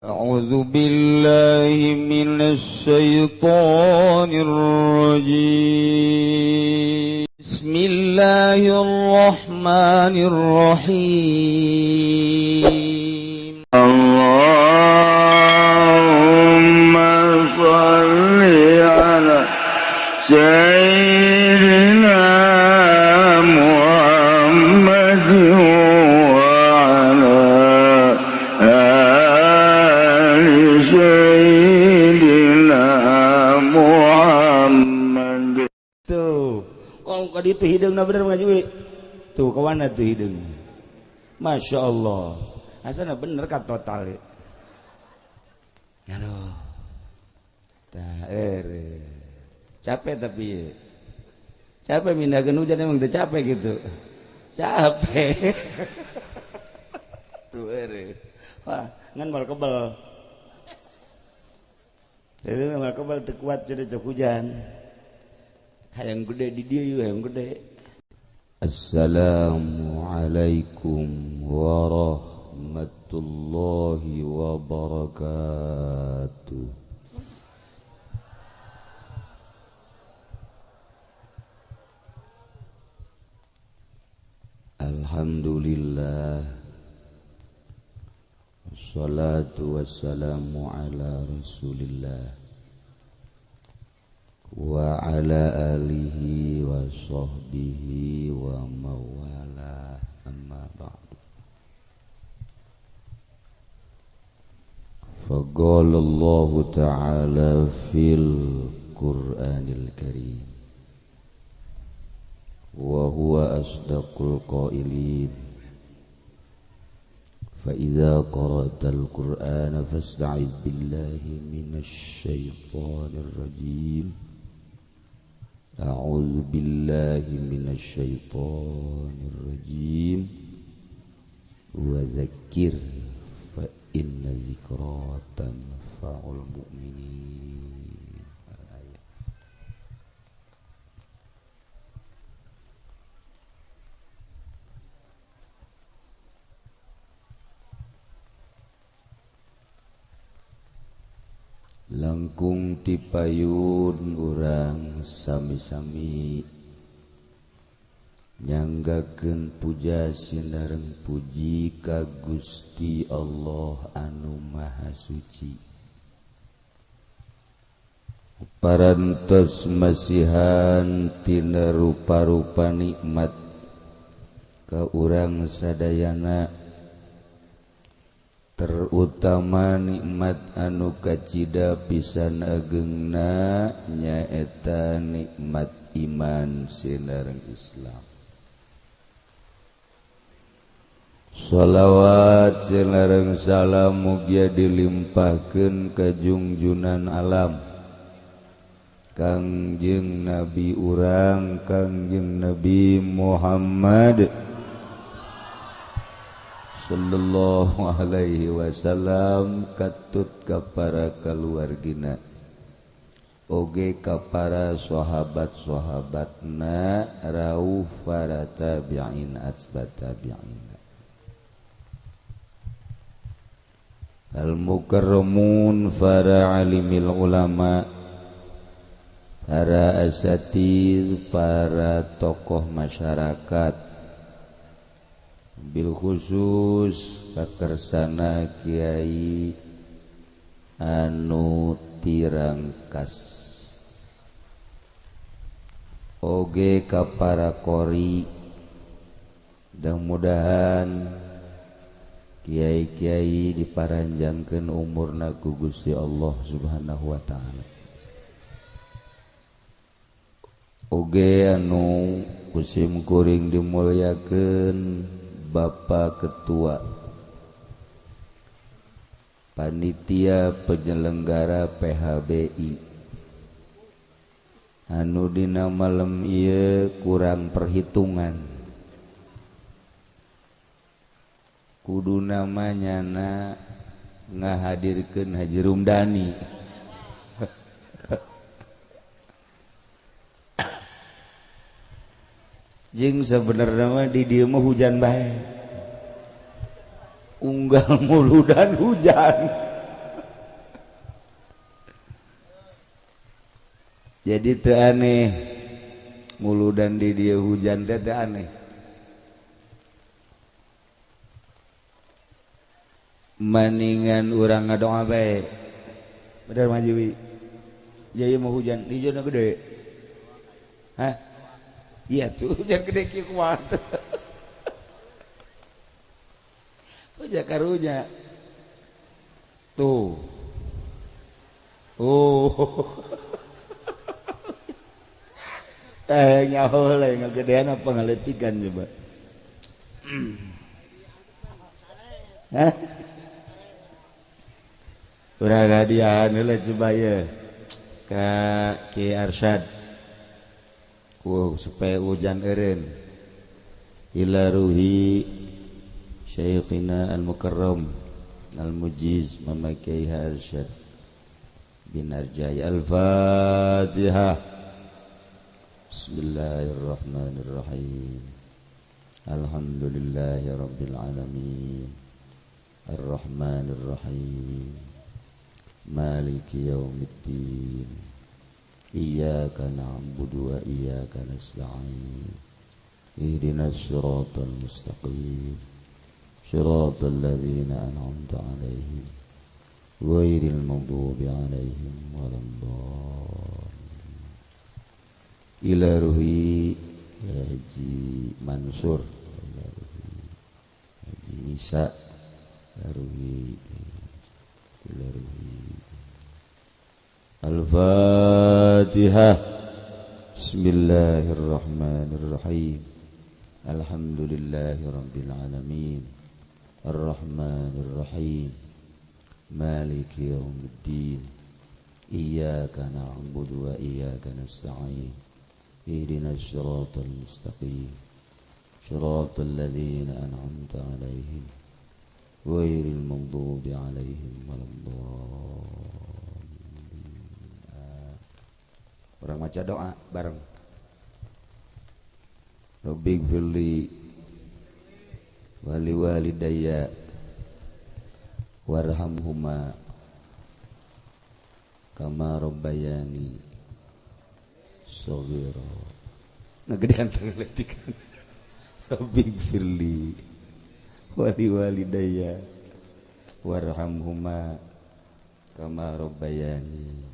أعوذ بالله من الشيطان الرجيم. بسم الله الرحمن الرحيم. اللهم صل على سيدنا محمد وعلى آل سيدنا محمد. Tuh, oh kali itu hideungna bener ngaji we. Tuh kawana tuh hideung. Masya Allah. Asana bener kan total. Aduh. Tah ere. Capek tapi capek mindahkeun hujan, emang udah capek gitu. Capek. Tuh ere. Wah, ngan mal kebel. Jadi mal kebel teu kuat jadi cek hujan. Hayang gede di dia yuk, hayang gede. Assalamualaikum warahmatullahi wabarakatuh. Alhamdulillah. Wassalatu wassalamu ala Rasulillah wa ala alihi wa sahbihi wa mawala, amma ba'du. Faqala Allah ta'ala fil Qur'anil Karim wa huwa asdaqul qailin. Fa idza qara'tal Qur'ana fasta'iz billahi minasy syaithanir rajim. A'udzu billahi minasy syaithanir rajim. Wa dzakkir fa inna dzikra tanfa'ul mu'minin. Langkung tipayun urang sami-sami nyanggakeun puja sinareng puji ka Gusti Allah anu Maha Suci. Parantos masihan tina rupa-rupa nikmat ka urang sadayana, terutama nikmat anu kacida pisan agengna nyaeta nikmat iman sinareng Islam. Shalawat sinareng salam mugia dilimpahkeun ka junjunan alam Kangjeng Nabi urang Kangjeng Nabi Muhammad sallallahu alaihi wasallam, katut ka para kaluargina oge ka para sahabat-sahabatna rauh para tabi'in atsba tabi'in al mukarramun, para alimil ulama, para asatid, para tokoh masyarakat, bil khusus kakersana kiai anu tirangkas oge ka para qori. Mudah-mudahan kiai-kiai diparanjangkeun umurna ku Gusti Allah Subhanahu wa taala. Oge anu kusim kuring dimulyakeun Bapak Ketua Panitia Penyelenggara PHBI anu dina malem ieu kurang perhitungan, kudu namanyana ngahadirkeun Haji Rumdani. Jeung sebenarnya mah di dieu mah hujan bae, unggal muludan hujan. Jadi teu aneh muludan di dia hujan teh teu aneh. Maningan urang ngadoa bae. Bener majiwi. Jadi mau hujan, hujanna gede. Hah? Iya tuh hujan gede kieu kumaha tuh. Hujan karunya. Tuh. Oh. Nyaho lah ngagedean apa ngaletikan coba. Hah? Urang hadiahan heula coba ye ka Ki Arsyad. Ku supaya hujan eureun. Ila ruhi Syekhina Al-Mukarram Al-Mujiz Mamakai Arsyad bin Arjai. Al-Fatihah. Bismillahirrahmanirrahim. Alhamdulillahi rabbil alamin. Arrahmanirrahim. Maliki yaumiddin. Iyyaka na'budu wa iyyaka nasta'in. Ihdinas siratal mustaqim. Siratal ladzina an'amta 'alaihim ghairil maghdubi 'alaihim waladdallin. Ila ruhi Haji Mansur, ila ruhi Haji Isa, ila ruhi, ila ruhi. Al-Fatihah. Bismillahirrahmanirrahim. Alhamdulillahi rabbil alamin. Arrahmanirrahim. Maliki yaumiddin. Iyyaka na'budu wa iyyaka nasta'in. Ihdinas siratal mustaqim. Siratal ladzina an'amta 'alaihim ghairil maghdubi 'alaihim waladdallin. Orang maca doa bareng. Rabbighfirli wali walidayya warhamhuma kama rabbayani shaghira. Ngagedean teh letikan. Rabbighfirli wali walidayya warhamhuma kama rabbayani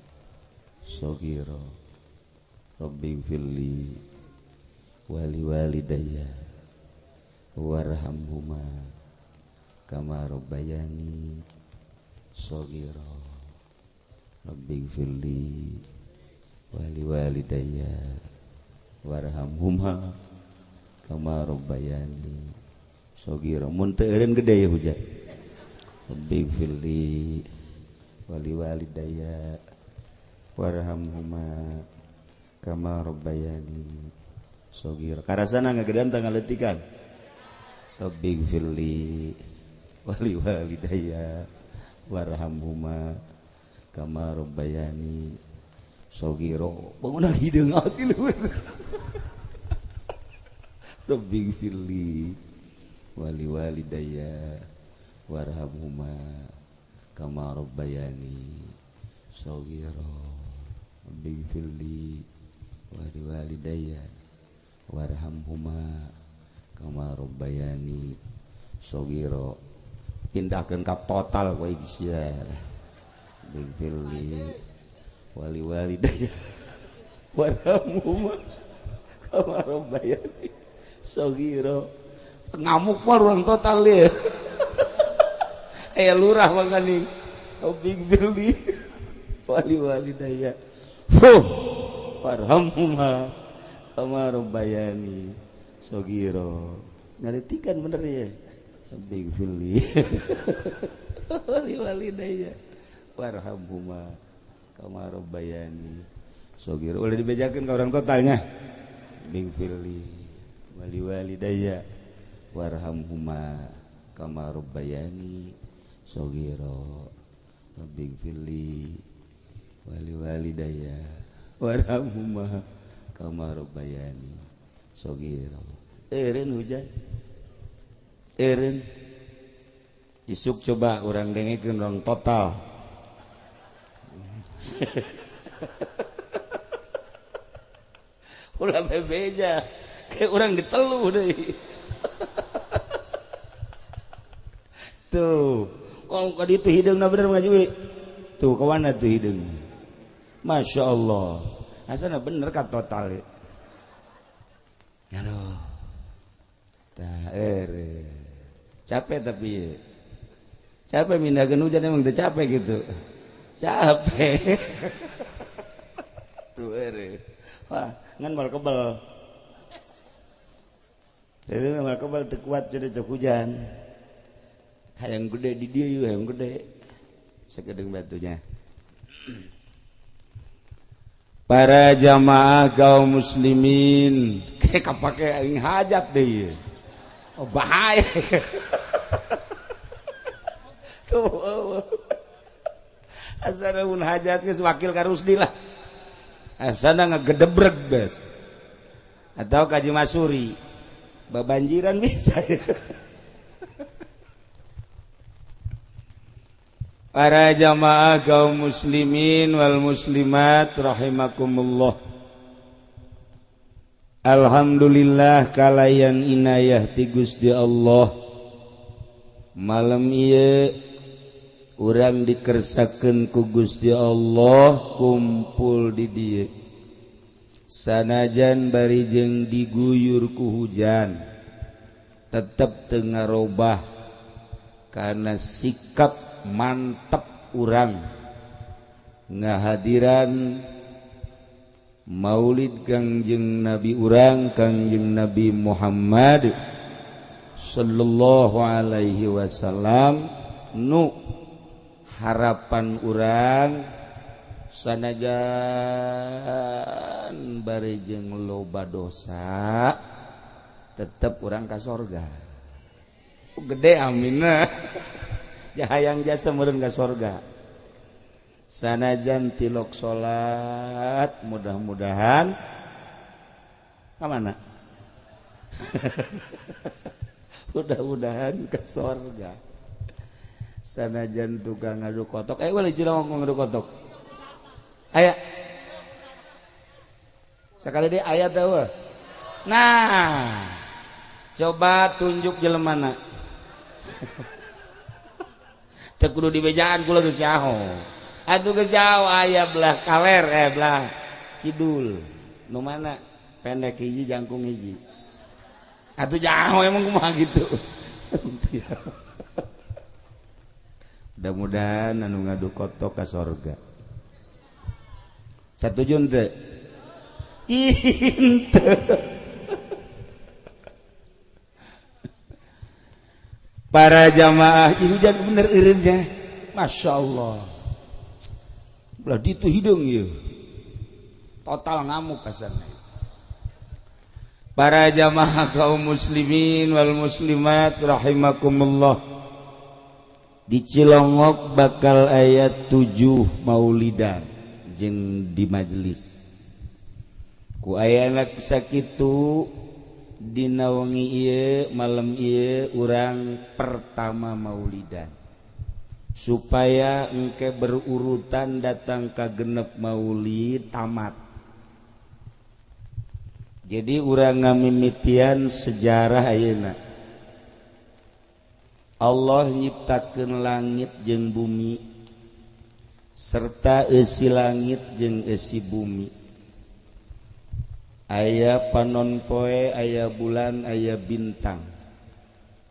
shaghira. Rabbighfirli wali walidayya warhamhuma kama rabbayani shaghira. Rabbighfirli wali walidayya warhamhuma kama rabbayani shaghira. Mun teu eureun gede ya hujan. Rabbighfirli wali walidayya warhamhuma kama rabbayani shaghira. Karasana ngagedean teh ngaletikan. Rabbighfirli wali walidayya warhamhuma kama rabbayani shaghira. Bangunna hideung ati luhur. Rabbighfirli wali walidayya warhamhuma kama rabbayani shaghira. Rabbighfirli wali walidayya warhamhuma kama rabbayani shaghira. Pindahkeun ka total kowe geus. Rabbighfirli wali walidayya warhamhuma kama rabbayani shaghira. Ngamuk mah urang total ieu. Aya lurah mangkaning. Rabbighfirli wali walidayya warhamhuma kama rabbayani shaghira. Ngaletikan bener ya. Rabbighfirli wali walidayya warhamhuma kama rabbayani shaghira. Ulah dibejakeun ka urang totalnya. Rabbighfirli wali walidayya warhamhuma kama rabbayani shaghira. Rabbighfirli wali walidayya warhamhuma kama rabbayani shaghira. Eureun hujan. Eureun. Isuk coba urang dengekeun urang total. Ulah bebeja kayak orang diteluh deui. Tuh, kalau ka ditu hideungna bener ngaji. Tuh kawana tuh hideung. Masya Allah. Asana bener ka total. Aduh. Tah capek tapi capek mindahkeun hujan emang teu capek gitu. Capek. Tuh wah, ngan mal kebel. Jadi mal kebel teu kuat jadi cek hujan. Hayang gede di dieu yeuh hayang gede. Sakedeung batunya. Para jamaah kaum muslimin, kayak kapake aing hajat deui. Oh bahaya. Tuh. Asana mun hajat geus wakil ka Rusdi lah. Asana ngegedebreg bes. Atau ka Haji Masuri. Babanjiran bisa. Para jamaah kaum muslimin wal muslimat rahimakumullah. Alhamdulillah kalayan inayah ti Gusti Allah. Malam ieu urang dikersakeun ku Gusti Allah kumpul di dieu. Sanajan bari jeung diguyur ku hujan, tetep teu ngarobah karena sikap mantep urang ngahadiran Maulid Kangjeng Nabi urang Kangjeng Nabi Muhammad sallallahu alaihi wasallam nu harapan urang sanajan bari jeung loba dosa tetep urang ka sorga. Gede aminna. Hayang jasa meureun ka sorga. Sanajan tilok salat mudah-mudahan ka mana? Mudah-mudahan ke sorga. Sanajan tukang ngadu kotok, boleh cilongok ngadu kotok. Aya. Sekali deui aya teh. Nah, coba tunjuk jelemana. Teu kudu dibejaan kula geus nyaho. Atuh geus jauh aya belah kaler belah kidul. Nu mana? Pendek hiji jangkung hiji. Atuh jauh emang kumaha gitu. Mudah-mudahan anu ngadu kotok ka sorga. Satuju henteu? Henteu. Para jamaah hujan bener eureunnya. Masya Allah. Belah ditu hideung ieu. Total ngamuk asana. Para jamaah kaum muslimin wal muslimat rahimakumullah. Di Cilongok bakal ayat 7 maulidan jeung di majelis. Ku ayana sakitu dina wengi ieu malam ieu urang pertama maulidan supaya engke berurutan datang ka genep maulid tamat. Jadi urang ngamimitian sejarah ayeuna. Allah nyiptakeun langit jeung bumi serta eusi langit jeung eusi bumi. Aya panon poe, aya bulan, aya bintang.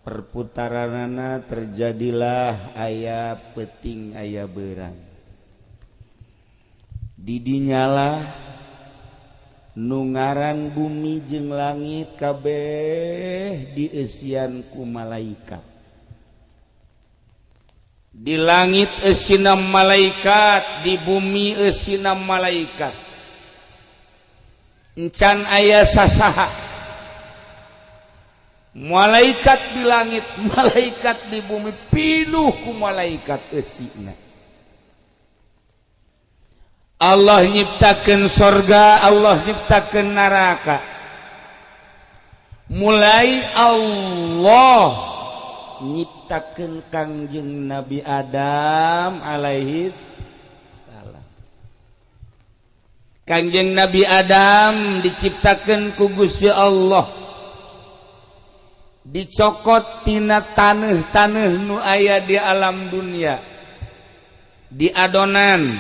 Perputaranana terjadilah aya peting, aya berang. Didinyalah nu ngaran bumi jeung langit kabeh dieusian ku malaikat. Di langit eusina malaikat, di bumi eusina malaikat. Encan aya sasaha. Malaikat di langit, malaikat di bumi, pinuh ku malaikat eusina. Allah nyiptakeun sorga, Allah nyiptakeun neraka. Mulai Allah nyiptakeun Kangjeng Nabi Adam alaihi salam. Kangjeng Nabi Adam diciptakan ku Gusti Allah, dicokot tina taneuh-taneuh nu aya di alam dunia, di adonan.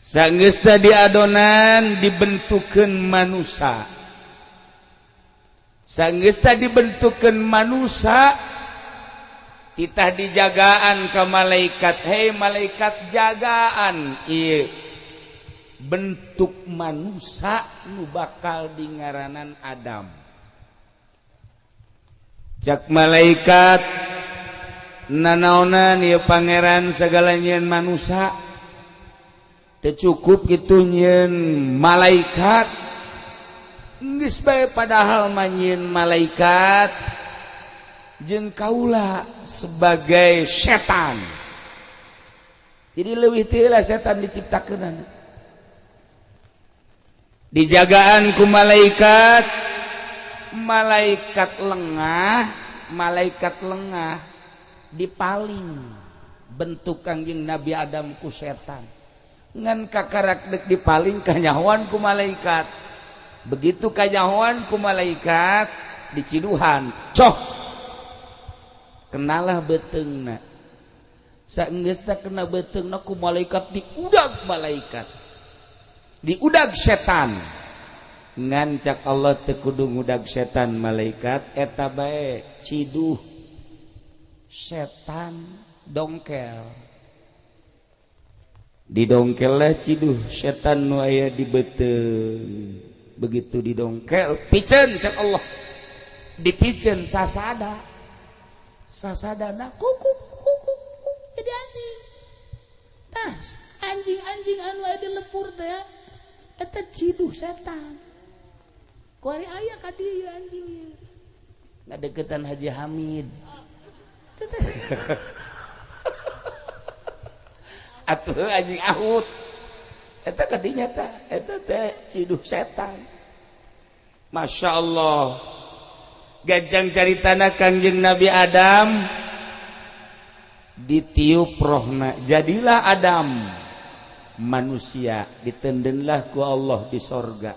Sanggeusna di adonan dibentukeun manusia. Sanggeusna dibentukeun manusia, titah dijagaan ka malaikat. Hei malaikat, jagaan ieu bentuk manusia nu bakal dingaranan Adam. Cak malaikat, nanaonan ieu pangeran segala nyieun manusia? Teu cukup kitu nyieun malaikat? Geus bae, padahal mah nyieun malaikat jeung kaula sebagai setan. Jadi leuwih teh lah setan diciptakeun. Dijagaan ku malaikat, malaikat lengah, malaikat lengah dipaling bentuk Kangjeng Nabi Adam ku setan. Ngan kakarak dek dipaling kanyahoan ku malaikat. Begitu kanyahoan ku malaikat diciduhan, coh. Kenalah beuteungna. Saenggeusna kena beuteungna ku malaikat diudag malaikat. Diudag setan. Ngan cak Allah teu kudu ngudag setan malaikat, eta bae ciduh setan dongkel. Didongkel lah ciduh setan nu aya di beuteung. Begitu didongkel, piceun cak Allah. Dipiceun sasada. Sasadana kukuk kukuk jadi anjing. Tah, anjing-anjing anu aya di lembur teh eta ciduh setan. Kuari aya ka dieu anjing ieu. Ngadeukeutan Haji Hamid. Atuh anjing ahut. Eta ka dinya tah, eta teh ciduh setan. Masya Allah. Gajang caritana Kangjeng Nabi Adam ditiup rohna, jadilah Adam manusia, ditendenlah ku Allah di sorga.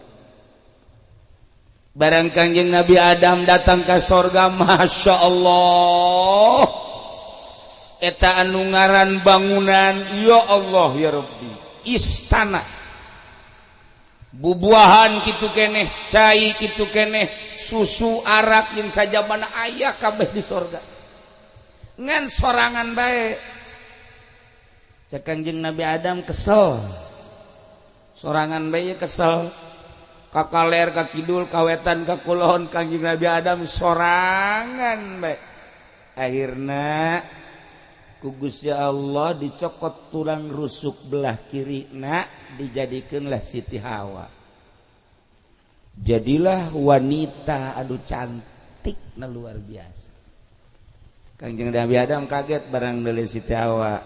Barang Kangjeng Nabi Adam datang ke sorga, Masya Allah, eta anu ngaran bangunan, ya Allah ya Rabbi, istana, bubuahan kitu keneh, cai kitu keneh, susu arak yang sajabana aya kabeh di sorga. Ngan sorangan bae. Cek Kangjeng Nabi Adam kesel. Sorangan bae kesel. Ka kaler ka kidul ka wetan ka kulon Kangjeng Nabi Adam sorangan bae. Akhirna ku Gusti Allah dicokot tulang rusuk belah kirina, dijadikeunlah Siti Hawa. Jadilah wanita aduh cantik na luar biasa. Kangjeng Nabi Adam kaget barang deuleu Siti Hawa.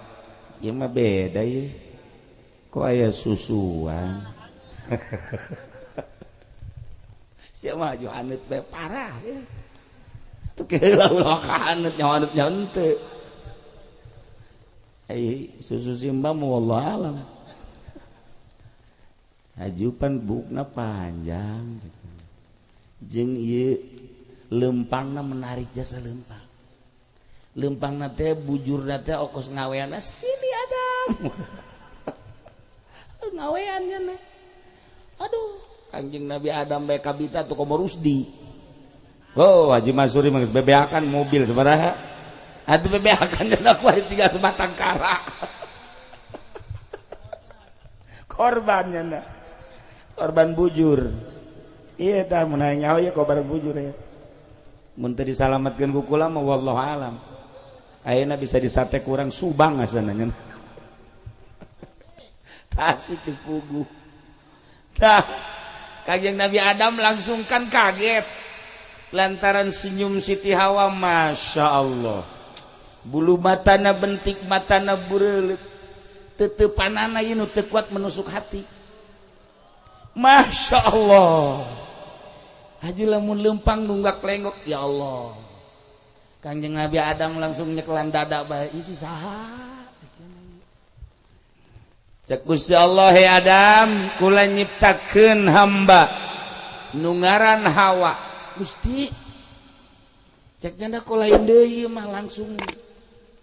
Ieu mah beda ieu. Kok aya susuan? Sia mah aju haneut bae parah ya. Tuh keula ulah ka haneut nyawa haneut nyawa henteu. Ai susu simba mah wallahu alam. Hajupan bukna panjang jeung ieu leumpangna menarik jasa leumpang. Leumpangna teh bujurna teh okos ngaweanna sini Adam. Ngaweannya na. Aduh, Kangjeng Nabi Adam bae kabita tuh komo Rusdi. Oh, Haji Mansuri mah geus bebeakan mobil sabaraha. Atuh bebeakan dan aku hari tinggal sebatang kara. Korbannya na. Korban bujur. Iya tah mun hayang nyaho ya korban bujur ya. Mun teu disalametkeun ku kula mah wallahu alam. Ayeuna bisa disate kurang Subang asana nya. Tasik geus puguh. Tah, Kangjeng Nabi Adam langsung kan kaget. Lantaran senyum Siti Hawa, Masya Allah. Bulu matana bentik matana bureuleuk. Teteupanana ieu nu teu kuat menusuk hati. Masya Allah. Haji lamun lempang nunggak lenggok, ya Allah. Kangjeng Nabi Adam langsung nyekelan dada bae, isi saha? Cek Gusti Allah, he Adam, kula nyiptakeun hamba nu ngaran Hawa. Gusti, cek nyanda kok lain deui mah, langsung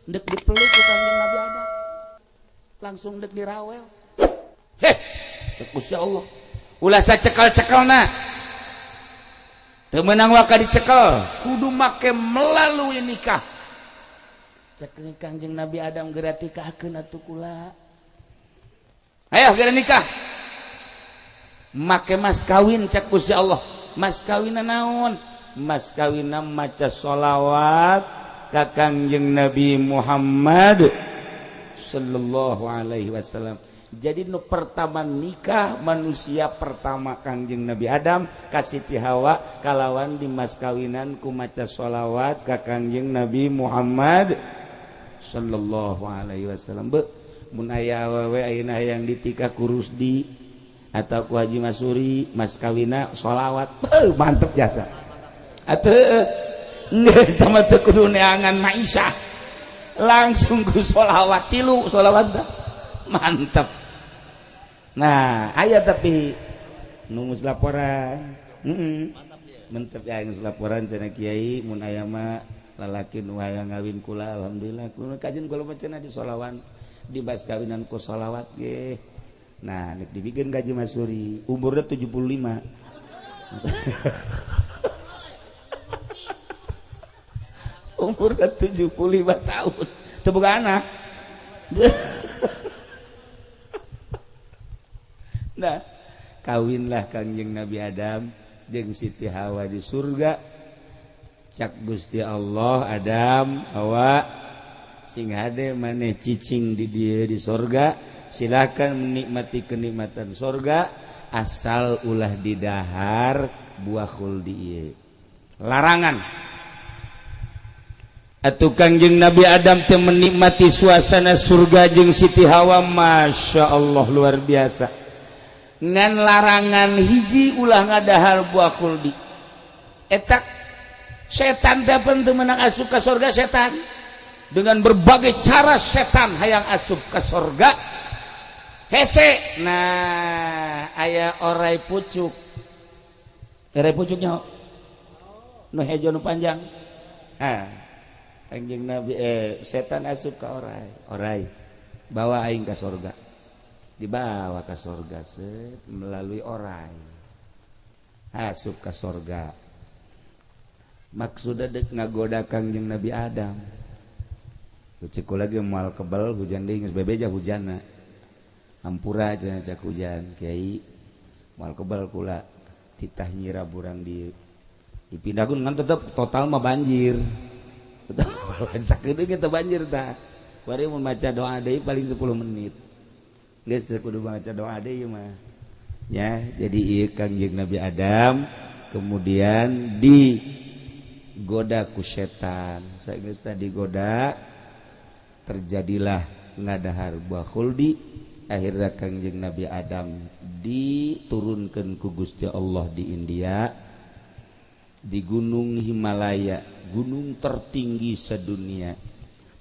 ndek dipeluk ku Kangjeng Nabi Adam, langsung ndek dirawel. Heh, cek Gusti Allah, ulah sacekel-cekelna, teu meunang waka dicekel, kudu make melalui nikah. Cek Kangjeng Nabi Adam, geura tikahkeun atuh kula. Ayo geura nikah, make mas kawin. Cek Gusti Allah, mas kawinna naon? Mas kawinna maca sholawat ka Kangjeng Nabi Muhammad sallallahu alaihi wasallam. Jadi nu pertama nikah, manusia pertama Kangjeng Nabi Adam ka Siti Hawa kalawan di mas kawinan ku maca sholawat ka Kangjeng Nabi Muhammad sallallahu alaihi wasallam. Be, mun aya awewe ayeuna hayang ditikah ku Rusdi atau ku Haji Masuri, mas kawina sholawat. Beuh, mantep jasa atuh, geus sama teu kudu neangan maisah, langsung ku sholawat, tilu sholawat dah mantep. Nah, aya tapi nunggu laporan. Mantep ya, geus laporan cenah, kiai, mun aya mah lalaki nu hayang ngawin kula, alhamdulillah kula kajen kula mah cenah di sholawat, di bas kawinan ku sholawat ge. Nah, nek dibikeun ka Haji Masuri umurna 75, umurna 75 tahun teu boga anak. Nah, kawinlah Kangjeng Nabi Adam jeung Siti Hawa di surga. Cak Gusti Allah, Adam, Hawa, sing hade maneh cicing di dieu di sorga, silakan menikmati kenikmatan sorga, asal ulah didahar buah khuldi ieu. Larangan. Atuh Kangjeng Nabi Adam teh menikmati suasana surga jeung Siti Hawa, masya Allah luar biasa. Ngan larangan hiji, ulah ngadahar buah khuldi. Eta setan teh teu meunang asup ka sorga. Setan dengan berbagai cara, setan hayang asup ka sorga hese. Nah, aya orai pucuk, orai pucuknya nu hejo nu panjang. Ah, Kangjeng Nabi, setan asup ka orai, orai bawa aing ka sorga. Dibawa ke sorga set, melalui orai asup ke sorga. Maksudnya dek ngagoda Kangjeng Nabi Adam. Ceuk lagi moal kebel hujan deui, geus bebeja hujanna, hampura cenah cak hujan, kiai, moal kebel kula titah nyirab urang di dipindahkeun, ngan tetep total mah banjir. Sakedeung teh banjir tah. Kuari mun maca doa deui paling 10 menit. Geus teu kudu maca doa deui mah. Ya, jadi ieu Kangjeng Nabi Adam kemudian digoda ku setan. Sageus tadi digoda, terjadilah ngadahar buah khuldi. Akhirnya Kangjeng Nabi Adam diturunkan ku Gusti Allah di India, di Gunung Himalaya, gunung tertinggi sedunia,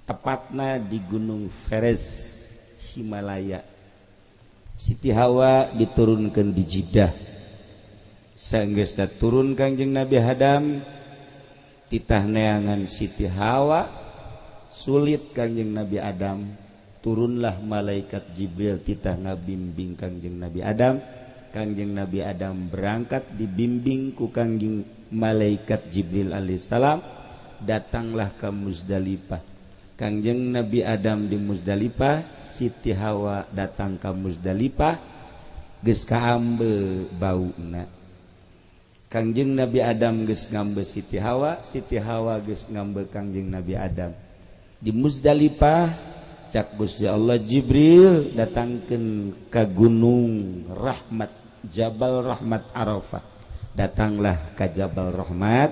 tepatnya di Gunung Everest Himalaya. Siti Hawa diturunkan di Jeddah. Sanggeusna turun Kangjeng Nabi Adam, titah neangan Siti Hawa sulit Kangjeng Nabi Adam, turunlah malaikat Jibril titah ngabimbing Kangjeng Nabi Adam. Kangjeng Nabi Adam berangkat dibimbing ku Kangjeng malaikat Jibril alaihissalam, datanglah ke Muzdalifah. Kangjeng Nabi Adam di Muzdalifah, Siti Hawa datang ke Muzdalifah, geus kaambe bauna. Kangjeng Nabi Adam geus ngambe Siti Hawa, Siti Hawa geus ngambe Kangjeng Nabi Adam. Di Muzdalifah cak Gusti Allah, Jibril datangkeun ka Gunung Rahmat, Jabal Rahmat Arafah. Datanglah ka Jabal Rahmat,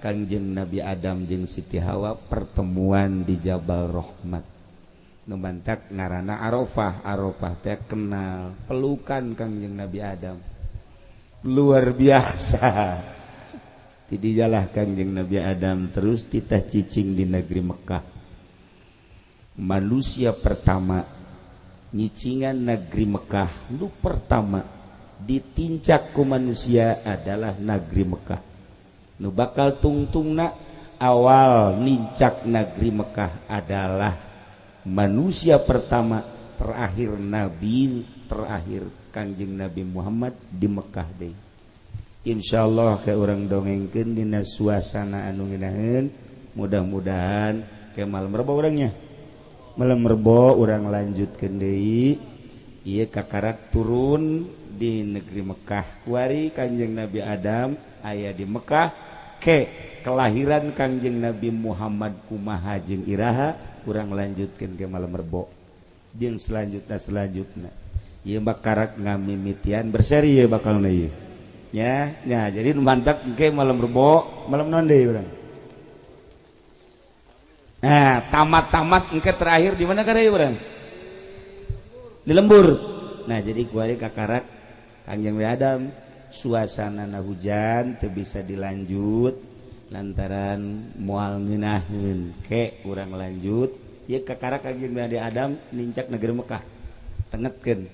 Kangjeng Nabi Adam jeung Siti Hawa pertemuan di Jabal Rahmat. Nu mantak ngaranna Arafah, Arafah teh kenal pelukan Kangjeng Nabi Adam. Luar biasa. Tidijalah Kangjeng Nabi Adam terus titah cicing di negeri Mekah. Manusia pertama Nyicingan negeri Mekah nu pertama ditincak ku manusia adalah negeri Mekah. Nu bakal tungtungna awal nincak negeri Mekah adalah manusia pertama terakhir nabi terakhir Kangjeng Nabi Muhammad di Mekah deui. Insyaallah ke urang dongengkeun dina suasana anu ngeunaheun, mudah-mudahan ke malam rebo urangnya. Malam rebo urang lanjutkeun deui ieu kakarak turun di negeri Mekah. Kuari Kangjeng Nabi Adam aya di Mekah ke kelahiran Kangjeng Nabi Muhammad kumaha jeung iraha urang lanjutkeun ke malam rebo. Jeung selanjutna ieu bakarak ngamimitian berseri ieu bakalna ieu. Ya, ya jadi mantak ke malam rebo, malam naon deui urang. Nah, tamat-tamat engke terakhir di mana karya urang? Di lembur. Nah, jadi kuari kakarak Kangjeng Nabi Adam suasana na hujan teu bisa dilanjut lantaran moal ngeunaheun ke urang lanjut ieu kakarak Kangjeng Nabi Adam nincak negeri Mekah tengetkeun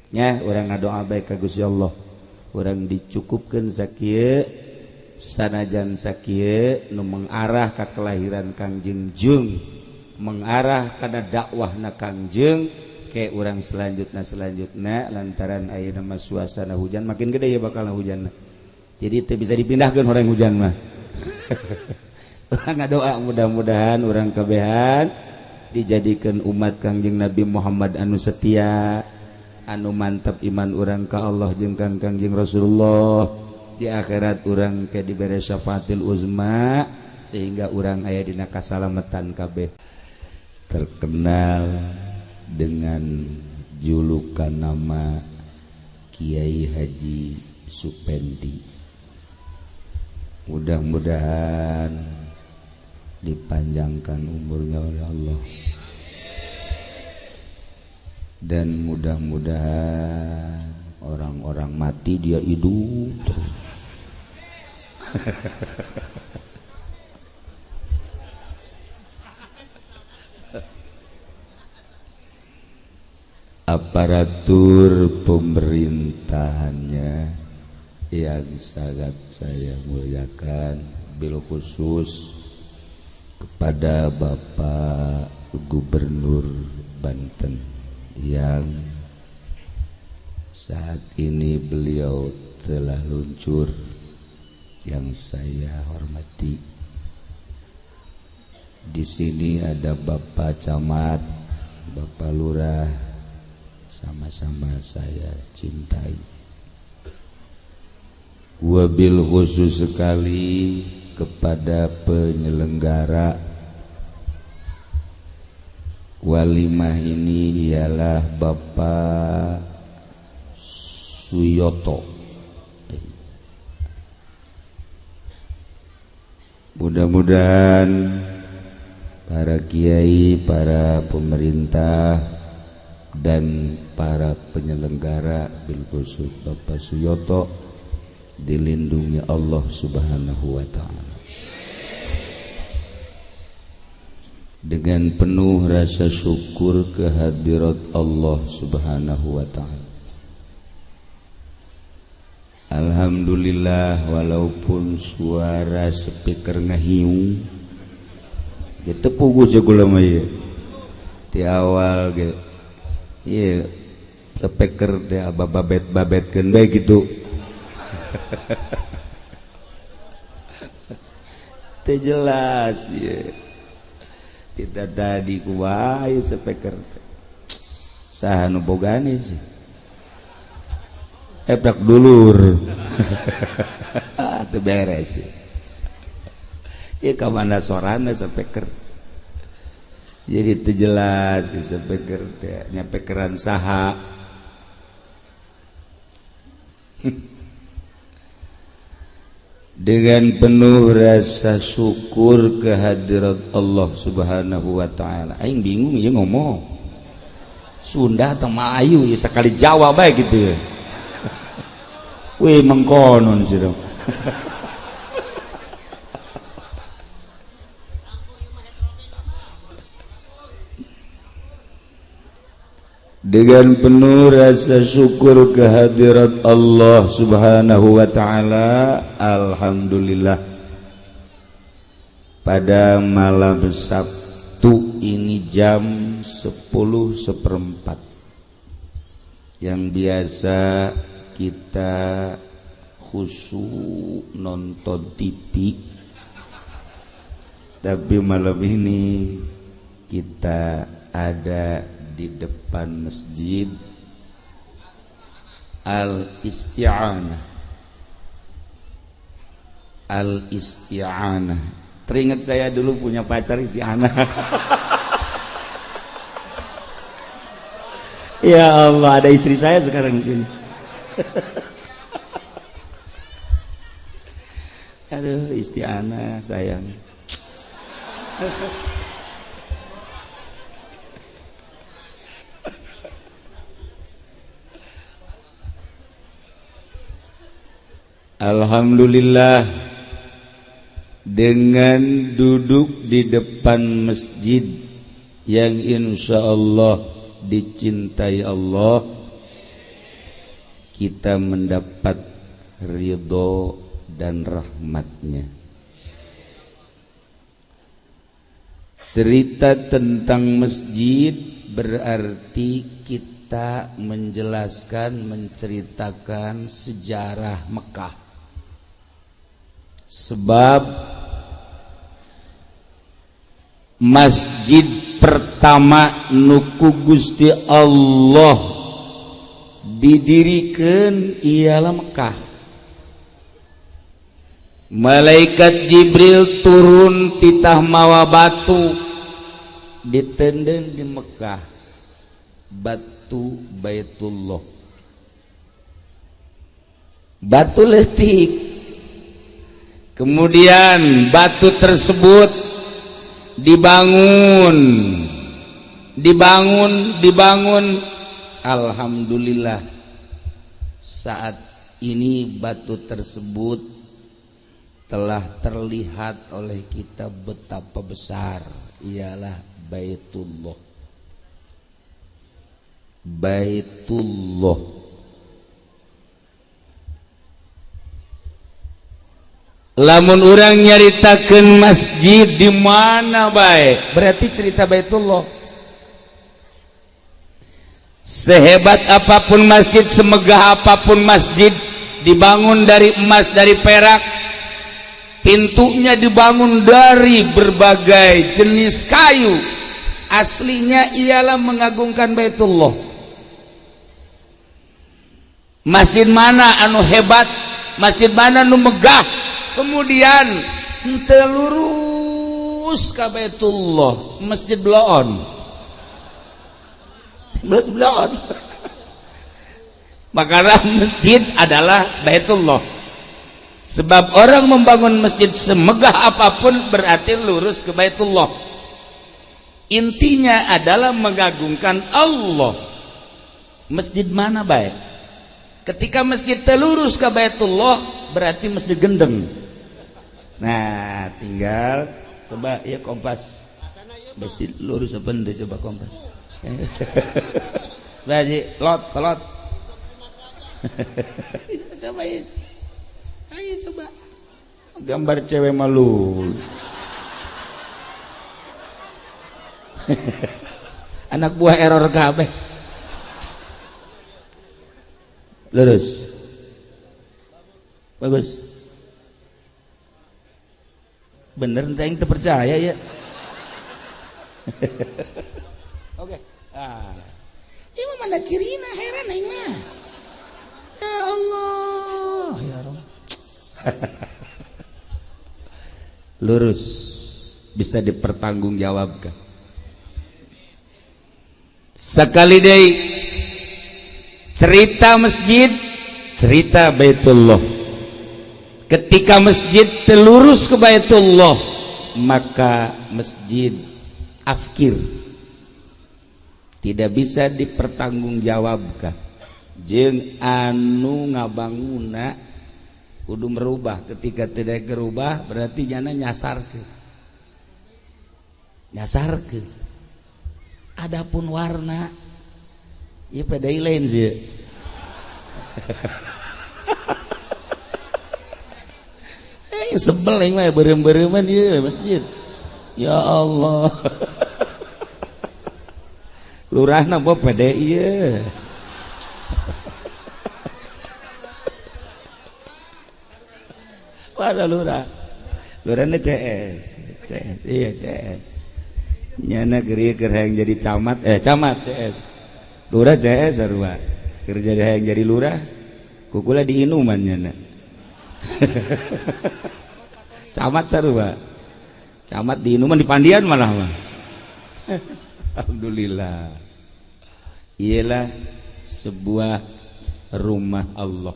nya urang ngadoa bae ka Gusti Allah urang dicukupkeun sakieu sanajan sakieu nu mengarah ka kelahiran Kangjeng jeung mengarah kana dakwahna Kangjeng ke urang selanjutna lantaran ayeuna mah suasana hujan makin gede ya bakal hujan. Jadi teu bisa dipindahkeun orang hujan mah. Urang ngadoa mudah-mudahan urang kabehan dijadikeun umat Kangjeng Nabi Muhammad anu setia, anu mantap iman urang ka Allah jeung Kangjeng Rasulullah. Di akhirat urang ke dibere syafaatil uzma sehingga urang aya dina kasalamatan kabeh. Terkenal dengan julukan nama Kiai Haji Supendi. Mudah-mudahan dipanjangkan umurnya oleh Allah dan mudah-mudahan orang-orang mati dia hidup terus. Aparatur pemerintahannya yang sangat saya muliakan, bil khusus kepada Bapak Gubernur Banten yang saat ini beliau telah luncur, yang saya hormati. Di sini ada Bapak Camat, Bapak Lurah, sama-sama saya cintai. Wabil khusus sekali kepada penyelenggara walimah ini ialah Bapak Suyoto. Mudah-mudahan para kiai, para pemerintah, dan para penyelenggara bil khusus Bapak Suyoto dilindungi Allah Subhanahu wa ta'ala. Dengan penuh rasa syukur kehadirat Allah Subhanahu wa ta'ala. Alhamdulillah walaupun suara speaker ngahiung ya tepugu kula mah ieu ti awal ge ieu speaker teh bababet-babetkeun bae kitu. Teu jelas ieu. Tidak tadi kumaha ieu speaker teh. Saha nu bogane sih? Eprak dulur. Teu beres. Ieu ka mana sorana speaker. Jadi teu jelas speaker teh nyapekeran saha. Dengan penuh rasa syukur kehadirat Allah Subhanahu wa ta'ala. Aing bingung ieu ngomong Sunda atau Melayu ya sekali Jawa bae gitu ya. Wih mengkonon sih dong. Dengan penuh rasa syukur kehadirat Allah Subhanahu wa ta'ala, alhamdulillah pada malam Sabtu ini jam 10.15 yang biasa kita khusyuk nonton TV, tapi malam ini kita ada di depan masjid Al-Isti'anah. Al-Isti'anah. Teringat saya dulu punya pacar Isti'anah. Ya Allah, ada istri saya sekarang di sini. Aduh, Isti'anah sayang. Alhamdulillah, dengan duduk di depan masjid yang insya Allah dicintai Allah, kita mendapat ridho dan rahmatnya. Cerita tentang masjid berarti kita menjelaskan, menceritakan sejarah Mekah. Sebab masjid pertama nuku Gusti Allah didirikan ialah Mekah. Malaikat Jibril turun titah mawa batu ditenden di Mekah, batu Baitullah, batu letik. Kemudian batu tersebut dibangun, dibangun, dibangun. Alhamdulillah saat ini batu tersebut telah terlihat oleh kita betapa besar ialah Baitullah. Baitullah. Lamun urang nyaritakeun masjid di mana bae, berarti cerita Baitullah. Sehebat apapun masjid, semegah apapun masjid, dibangun dari emas, dari perak, pintunya dibangun dari berbagai jenis kayu, aslinya ialah mengagungkan Baitullah. Masjid mana anu hebat, masjid mana anu megah, kemudian henteu lurus ka Baitullah, masjid bloon. Masjid bloon. Maka masjid adalah Baitullah. Sebab orang membangun masjid semegah apapun berarti lurus ke Baitullah. Intinya adalah mengagungkan Allah. Masjid mana baik? Ketika masjid telurus ke Baitullah berarti masjid gendeng. Nah, tinggal coba ya kompas. Masjid lurus apa ente coba kompas. Baji, lot, kolot. Coba ya. Ayo coba. Gambar cewek malu. Anak buah error kabeh. Lurus. Bagus. Bener entah yang terpercaya ya. Oke. Ah. Ini mana cirina heran aing mah. Ya Allah, ya Rabb. Lurus bisa dipertanggungjawabkan. Sekali deui cerita masjid, cerita Baitullah. Ketika masjid telurus ke Baitullah, maka masjid afkir, tidak bisa dipertanggungjawabkan. Jeung anu ngabanguna kudu merubah. Ketika tidak gerubah berarti jana nyasarkeun. Nyasarkeun. Adapun warna Ieu PDI lain sih. Sebel aing mah beureum-beureuman ieu masjid. Ya Allah. Lurahna bawa PDI ieu. Wadah lurah. Lurahna CS. CS, iya CS. Nyana keur hayang jadi camat, camat CS. Lurah CS sarua. Keur jadi hayang jadi lurah, kukula diinuman nyana. Camat sarua. Camat diinuman di Pandian malah mah. Alhamdulillah. Ialah sebuah rumah Allah.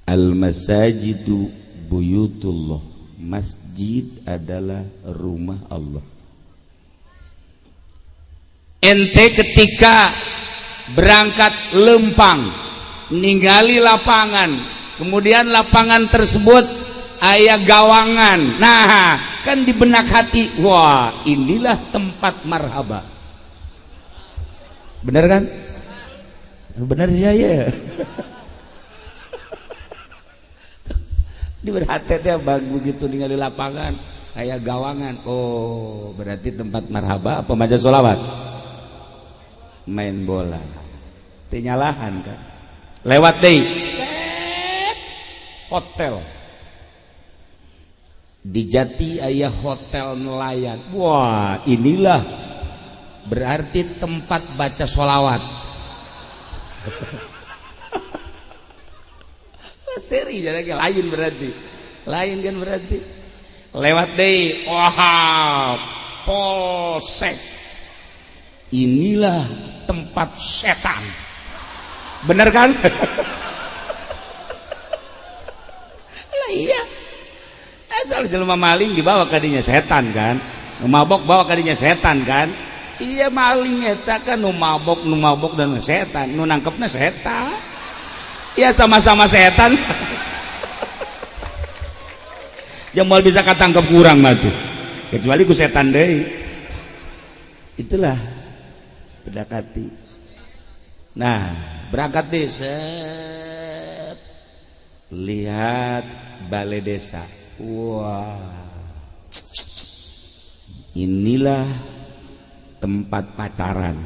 Al-masajidu buyutullah. Masjid adalah rumah Allah. Ente ketika berangkat lempang ninggali lapangan, kemudian lapangan tersebut aya gawangan. Nah, kan di benak hati, wah, inilah tempat marhaba. Bener kan? Bener sih ya. Di benak hati teh begitu ningali lapangan aya gawangan. Oh, berarti tempat marhaba apa maca sholawat? Main bola. Teu nyalahan kan. Lewat deui. Hotel. Di Jati aya hotel nelayan. Wah, inilah berarti tempat baca sholawat. Seri jadi lain berarti. Lain kan berarti. Lewat deui. Wah, polsek. Inilah tempat setan. Bener kan? Lah iya. Asal jelema maling dibawa kadinya setan kan. Nu mabok bawa kadinya setan kan. Iya maling eta kan nu mabok dan setan, nu nangkepna setan. Iya sama-sama setan. Yang mau bisa katangkep kurang mah tuh. Kecuali ku setan deui. Itulah pedakati. Nah, berangkat deh set. Lihat balai desa. Wah. Inilah tempat pacaran.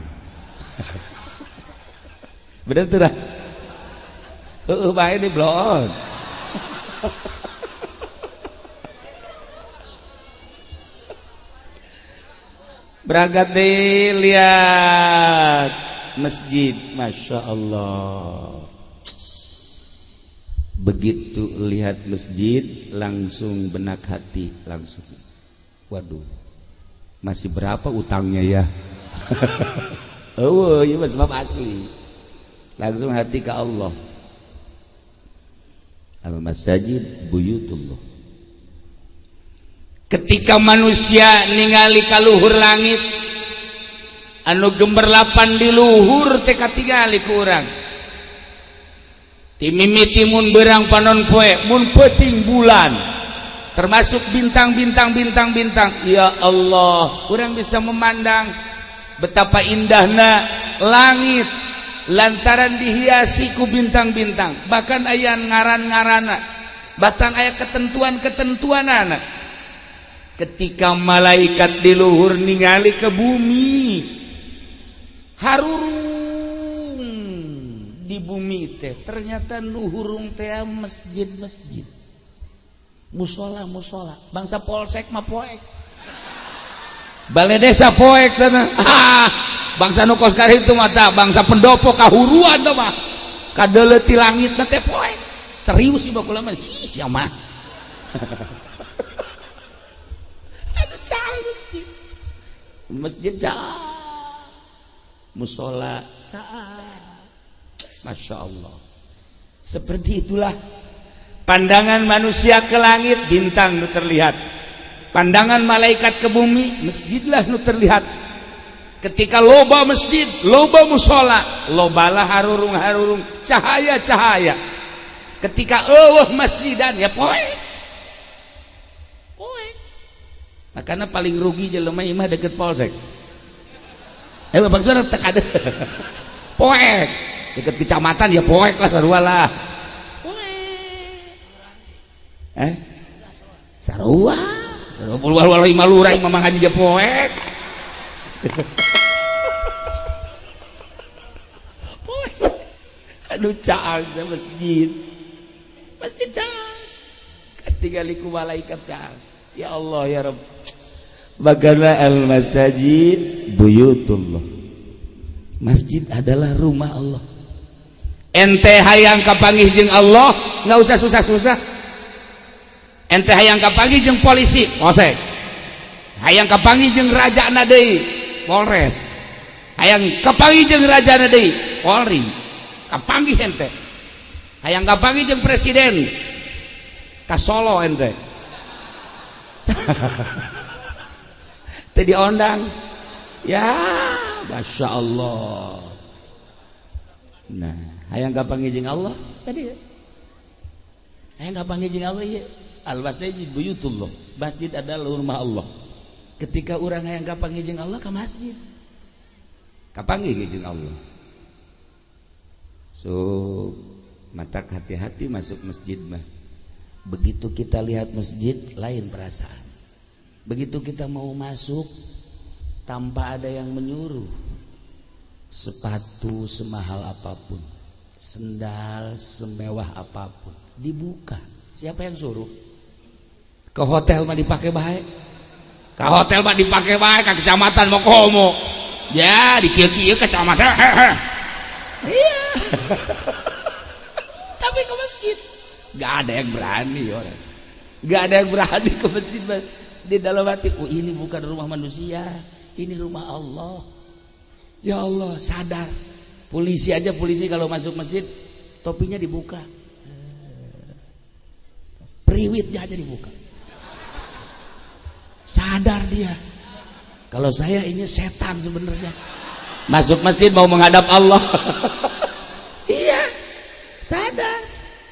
Bener tuh dah. Heeh bae di blon. Berangkat deh lihat masjid, masya Allah. Begitu lihat masjid langsung benak hati langsung. Waduh, masih berapa utangnya ya? Oh, iya sebab asli. Langsung hati ke Allah. Al-masajid buyutullah. Ketika manusia ningali kaluhur langit anu gemerlapan di luhur teh katingali ku urang. Timimiti mun berang panon poe, mun peuting bulan, termasuk bintang-bintang bintang-bintang. Ya Allah, urang bisa memandang betapa indahna langit lantaran dihiasi ku bintang-bintang. Bahkan aya ngaran-ngarana, bahkan aya ketentuan-ketentuanana. Ketika malaikat di luhur ningali ke bumi, harurung di bumi teh ternyata nuhurung teh masjid-masjid, musola-musola, bangsa polsek mah poek, balai desa poek tanah. Ah, bangsa nu kos karitu mah tah, bangsa pendopo kahuruan tah mah kadeuleuti langit na teh poek. Serius sih bakula mah sih sia mah. Aduh calus masjid. Masjid cah. Musola cah. Masya Allah. Seperti itulah pandangan manusia ke langit, bintang nu terlihat. Pandangan malaikat ke bumi, masjidlah nu terlihat. Ketika loba masjid, loba musola, lobalah harurung-harurung, cahaya-cahaya. Ketika eueuh masjidan ya poek. Poek. Makanya paling rugi jelema imah deket polsek. Bang Suara tak ada. Poek. Dekat kecamatan ya poek lah sarua lah. Poek. Sarua. Sarua lima lurah Mamang Haji dia poek. Poek. Aduh caang teh masjid. Masjid caang. Katingali ku malaikat caang. Ya Allah ya Rabb. Bagaimana al-masajid buyutullah. Masjid adalah rumah Allah. Ente hayang kapanggih jeung Allah, nggak usah susah-susah. Ente hayang kapanggih jeung polisi, polsek. Hayang kapanggih jeung raja na deui, Polres. Hayang kapanggih jeung raja na deui, Polri. Kapanggih ente. Hayang kapanggih jeung presiden, ka Solo ente. Teu diondang. Ya, Masya Allah. Nah, hayang kapanggih jeung Allah tadi ya. Hayang kapanggih jeung Allah ieu. Al-masajid buyutullah. Masjid adalah rumah Allah. Ketika urang hayang kapanggih jeung Allah ka masjid. Kapanggih jeung Allah. So, matak hati-hati masuk masjid mah. Begitu kita lihat masjid lain perasaan. Begitu kita mau masuk tanpa ada yang menyuruh, sepatu semahal apapun, sendal semewah apapun, dibuka. Siapa yang suruh? Ke hotel mah dipakai baik. Ke hotel mah dipakai baik, ke kecamatan mau komo. Ya, di kieu-kieu kecamatan. Iya. Tapi ke masjid gak ada yang berani orang. Gak ada yang berani ke masjid. Di dalam hati, oh ini bukan rumah manusia, ini rumah Allah. Ya Allah, sadar. Polisi aja, polisi kalau masuk masjid topinya dibuka, priwitnya aja dibuka. Sadar dia. Kalau saya ini setan sebenarnya. Masuk masjid mau menghadap Allah. Iya, sadar.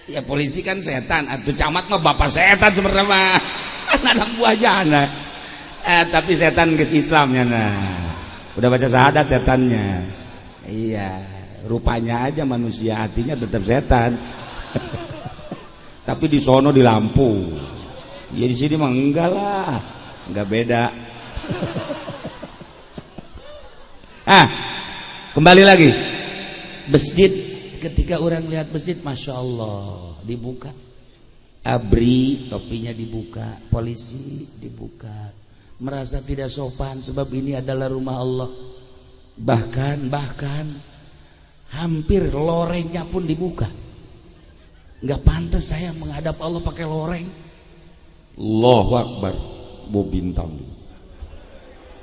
Ya polisi kan setan, atau camat mah bapak setan sebenarnya mah. Anak buahnya anak. Tapi setan geus Islamnya nah. Udah baca syahadat setannya. Iya, rupanya aja manusia, hatinya tetap setan. Tapi di sono di lampu. Ya di sini mah enggak lah. Enggak beda. Ah, kembali lagi. Masjid, ketika orang lihat masjid, Masya Allah, dibuka. Abri, topinya dibuka, polisi dibuka. Merasa tidak sopan sebab ini adalah rumah Allah. Bahkan hampir lorengnya pun dibuka. Nggak pantas saya menghadap Allah pakai loreng. Allahu Akbar, bu bintang.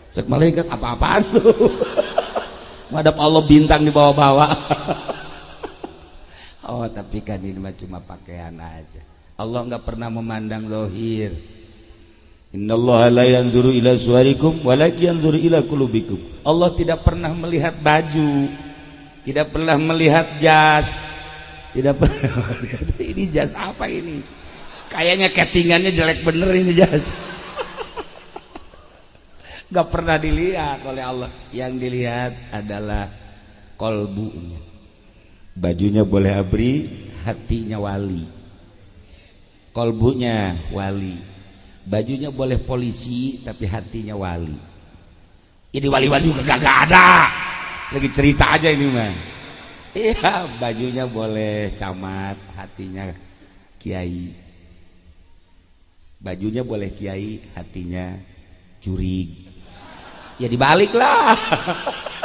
Cek malaikat apa-apaan lu. Menghadap Allah bintang dibawa-bawa. Oh, tapi kan ini mah cuma pakaian aja. Allah nggak pernah memandang zahir. Innallaha la yanzuru ila suwarikum walakin yanzuru ila qulubikum. Allah tidak pernah melihat baju, tidak pernah melihat jas, tidak pernah melihat ini jas apa ini. Kayaknya ketingannya jelek bener ini jas. Gak pernah dilihat oleh Allah. Yang dilihat adalah kolbunya. Bajunya boleh abri, hatinya wali. Kolbunya wali. Bajunya boleh polisi, tapi hatinya wali. Ini wali-wali juga gak ada. Lagi cerita aja ini mah. Iya, bajunya boleh camat, hatinya kiai. Bajunya boleh kiai, hatinya jurig. Ya dibalik lah.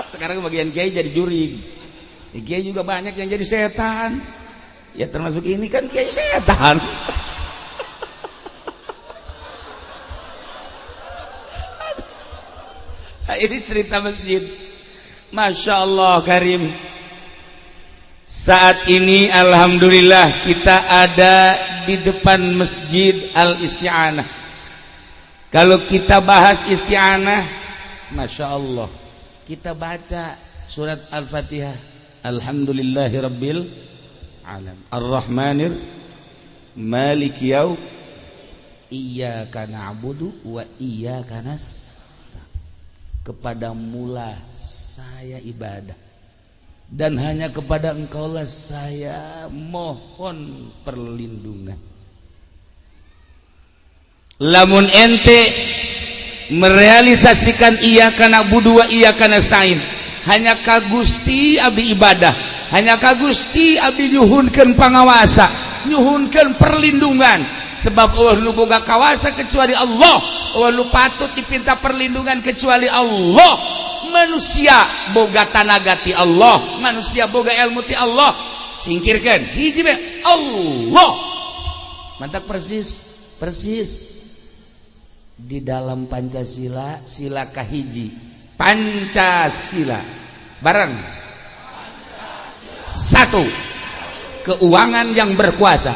Sekarang bagian kiai jadi jurig. Ya, kiai juga banyak yang jadi setan. Ya termasuk ini kan kiai setan. Ini cerita masjid. Masya Allah Karim. Saat ini alhamdulillah kita ada di depan Masjid Al-Isti'anah. Kalau kita bahas isti'anah, Masya Allah, kita baca surat Al-Fatihah. Alhamdulillahirabbil alamin. Ar-Rahmanir Maliki yaum iyyaka na'budu wa iyyaka nasta'in. Kepada mula saya ibadah, dan hanya kepada Engkaulah saya mohon perlindungan. Lamun ente merealisasikan iyyaka na'budu wa iyyaka nasta'in, hanya ka Gusti abdi ibadah, hanya ka Gusti abdi nyuhunkeun pangawasa, nyuhunkeun perlindungan, sebab eueuh nu boga kawasa kecuali Allah, eueuh nu patut dipinta perlindungan kecuali Allah. Manusia boga tanaga ti Allah, manusia boga ilmu ti Allah, singkirkan hiji be Allah. Mantap, persis persis di dalam Pancasila, sila kahiji Pancasila bareng satu, keuangan yang berkuasa.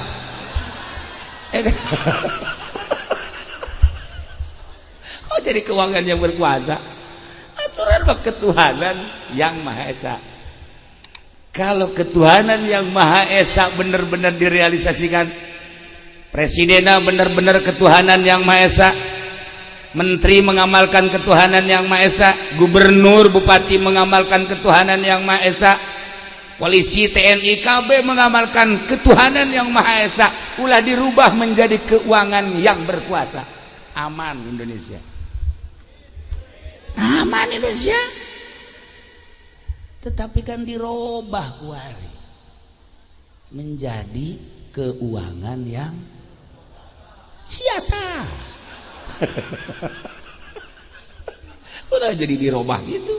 Oh, jadi keuangan yang berkuasa, aturan mah ketuhanan yang Maha Esa. Kalau ketuhanan yang Maha Esa benar-benar direalisasikan, presidennya benar-benar ketuhanan yang Maha Esa, menteri mengamalkan ketuhanan yang Maha Esa, gubernur, bupati mengamalkan ketuhanan yang Maha Esa, polisi, TNI, KB mengamalkan ketuhanan yang Maha Esa, ulah dirubah menjadi keuangan yang berkuasa, aman Indonesia, aman Indonesia. Tetapi kan dirubah kuari menjadi keuangan yang siapa? Udah jadi dirubah gitu.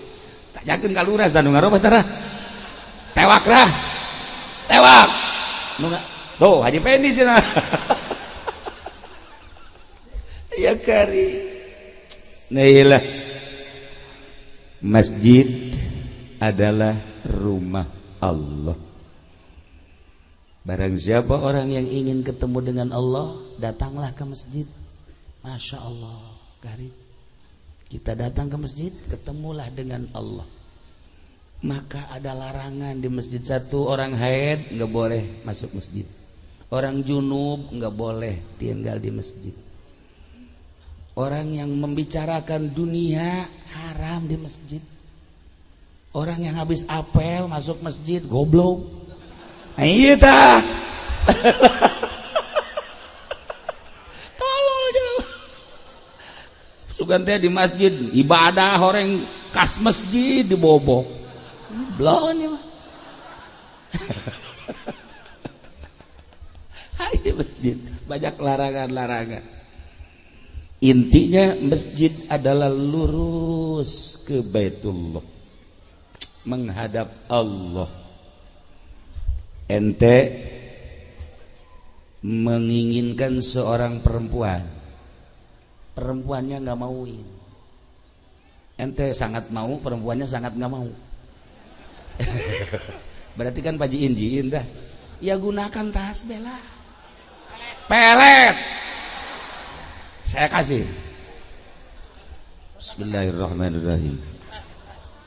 Tak yakin ka lurah anu ngarobah tara. Tewak lah. Tewak. Nu tuh Haji Pendi cenah. Ya kari. Nah iyalah. Masjid adalah rumah Allah. Barang siapa orang yang ingin ketemu dengan Allah, datanglah ke masjid. Masya Allah, kari. Kita datang ke masjid, ketemulah dengan Allah. Maka ada larangan di masjid. Satu, orang haid nggak boleh masuk masjid. Orang junub nggak boleh tinggal di masjid. Orang yang membicarakan dunia haram di masjid. Orang yang habis apel masuk masjid goblok. Iya tah. Tolol jelema. Sugan teh di masjid ibadah horeng kas masjid dibobok. Blon ieu mah. Hai masjid banyak larangan-larangan. Intinya masjid adalah lurus ke Baitullah, menghadap Allah. Ente menginginkan seorang perempuan, perempuannya nggak mauin. Ente sangat mau, perempuannya sangat nggak mau. Berarti kan pajiin jiin dah. Ya gunakan tas bela, pelet. Saya kasih. Bismillahirrahmanirrahim.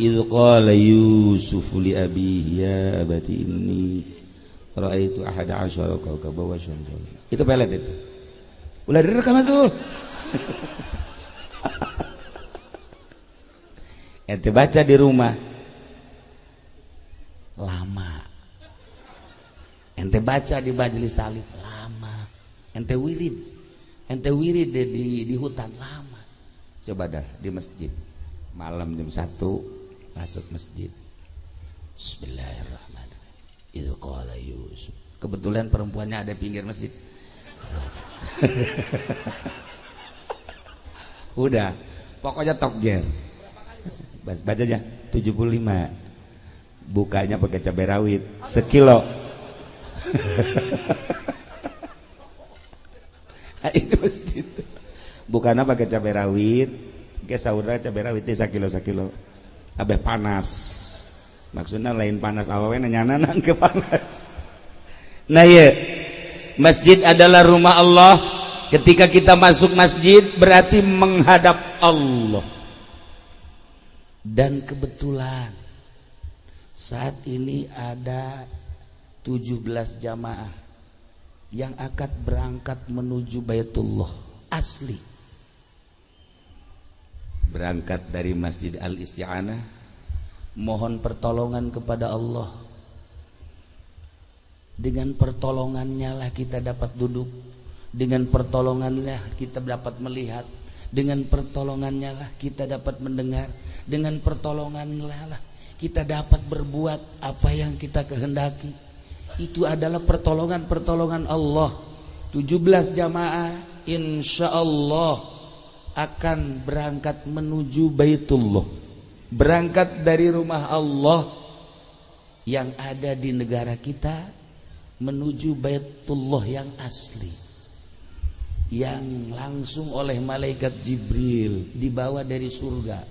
Idz qala Yusuf li abihi ya abati inni ra'aitu ahada asyara kawkaban wa syamsa. Itu pelet itu. Ulah direkam tuh. Ente baca di rumah. Lama. Ente baca di majelis taklim lama. Ente wirid. Ente wirid di hutan lama. Coba dah di masjid. Malam jam 1 masuk masjid. Bismillahirrahmanirrahim. Idz qala Yusuf. Kebetulan perempuannya ada pinggir masjid. Udah, pokoknya tokjer. Bacanya 75. Bukanya pakai cabai rawit sekilo. Ini masjid. Bukannya pakai cabai rawit, ke saudara cabai rawit teh sakilo sakilo. Abeh panas. Maksudnya lain panas awewe nanyana nang ke panas. Nah ya, masjid adalah rumah Allah. Ketika kita masuk masjid berarti menghadap Allah. Dan kebetulan saat ini ada 17 jamaah yang akan berangkat menuju Baitullah asli. Berangkat dari Masjid Al-Isti'anah Mohon pertolongan kepada Allah. Dengan pertolongannya lah kita dapat duduk, dengan pertolongannya kita dapat melihat, dengan pertolongannya lah kita dapat mendengar, dengan pertolongannya lah kita dapat berbuat apa yang kita kehendaki. Itu adalah pertolongan-pertolongan Allah. 17 jamaah insya Allah akan berangkat menuju Baitullah, berangkat dari rumah Allah yang ada di negara kita menuju Baitullah yang asli, yang langsung oleh malaikat Jibril dibawa dari surga,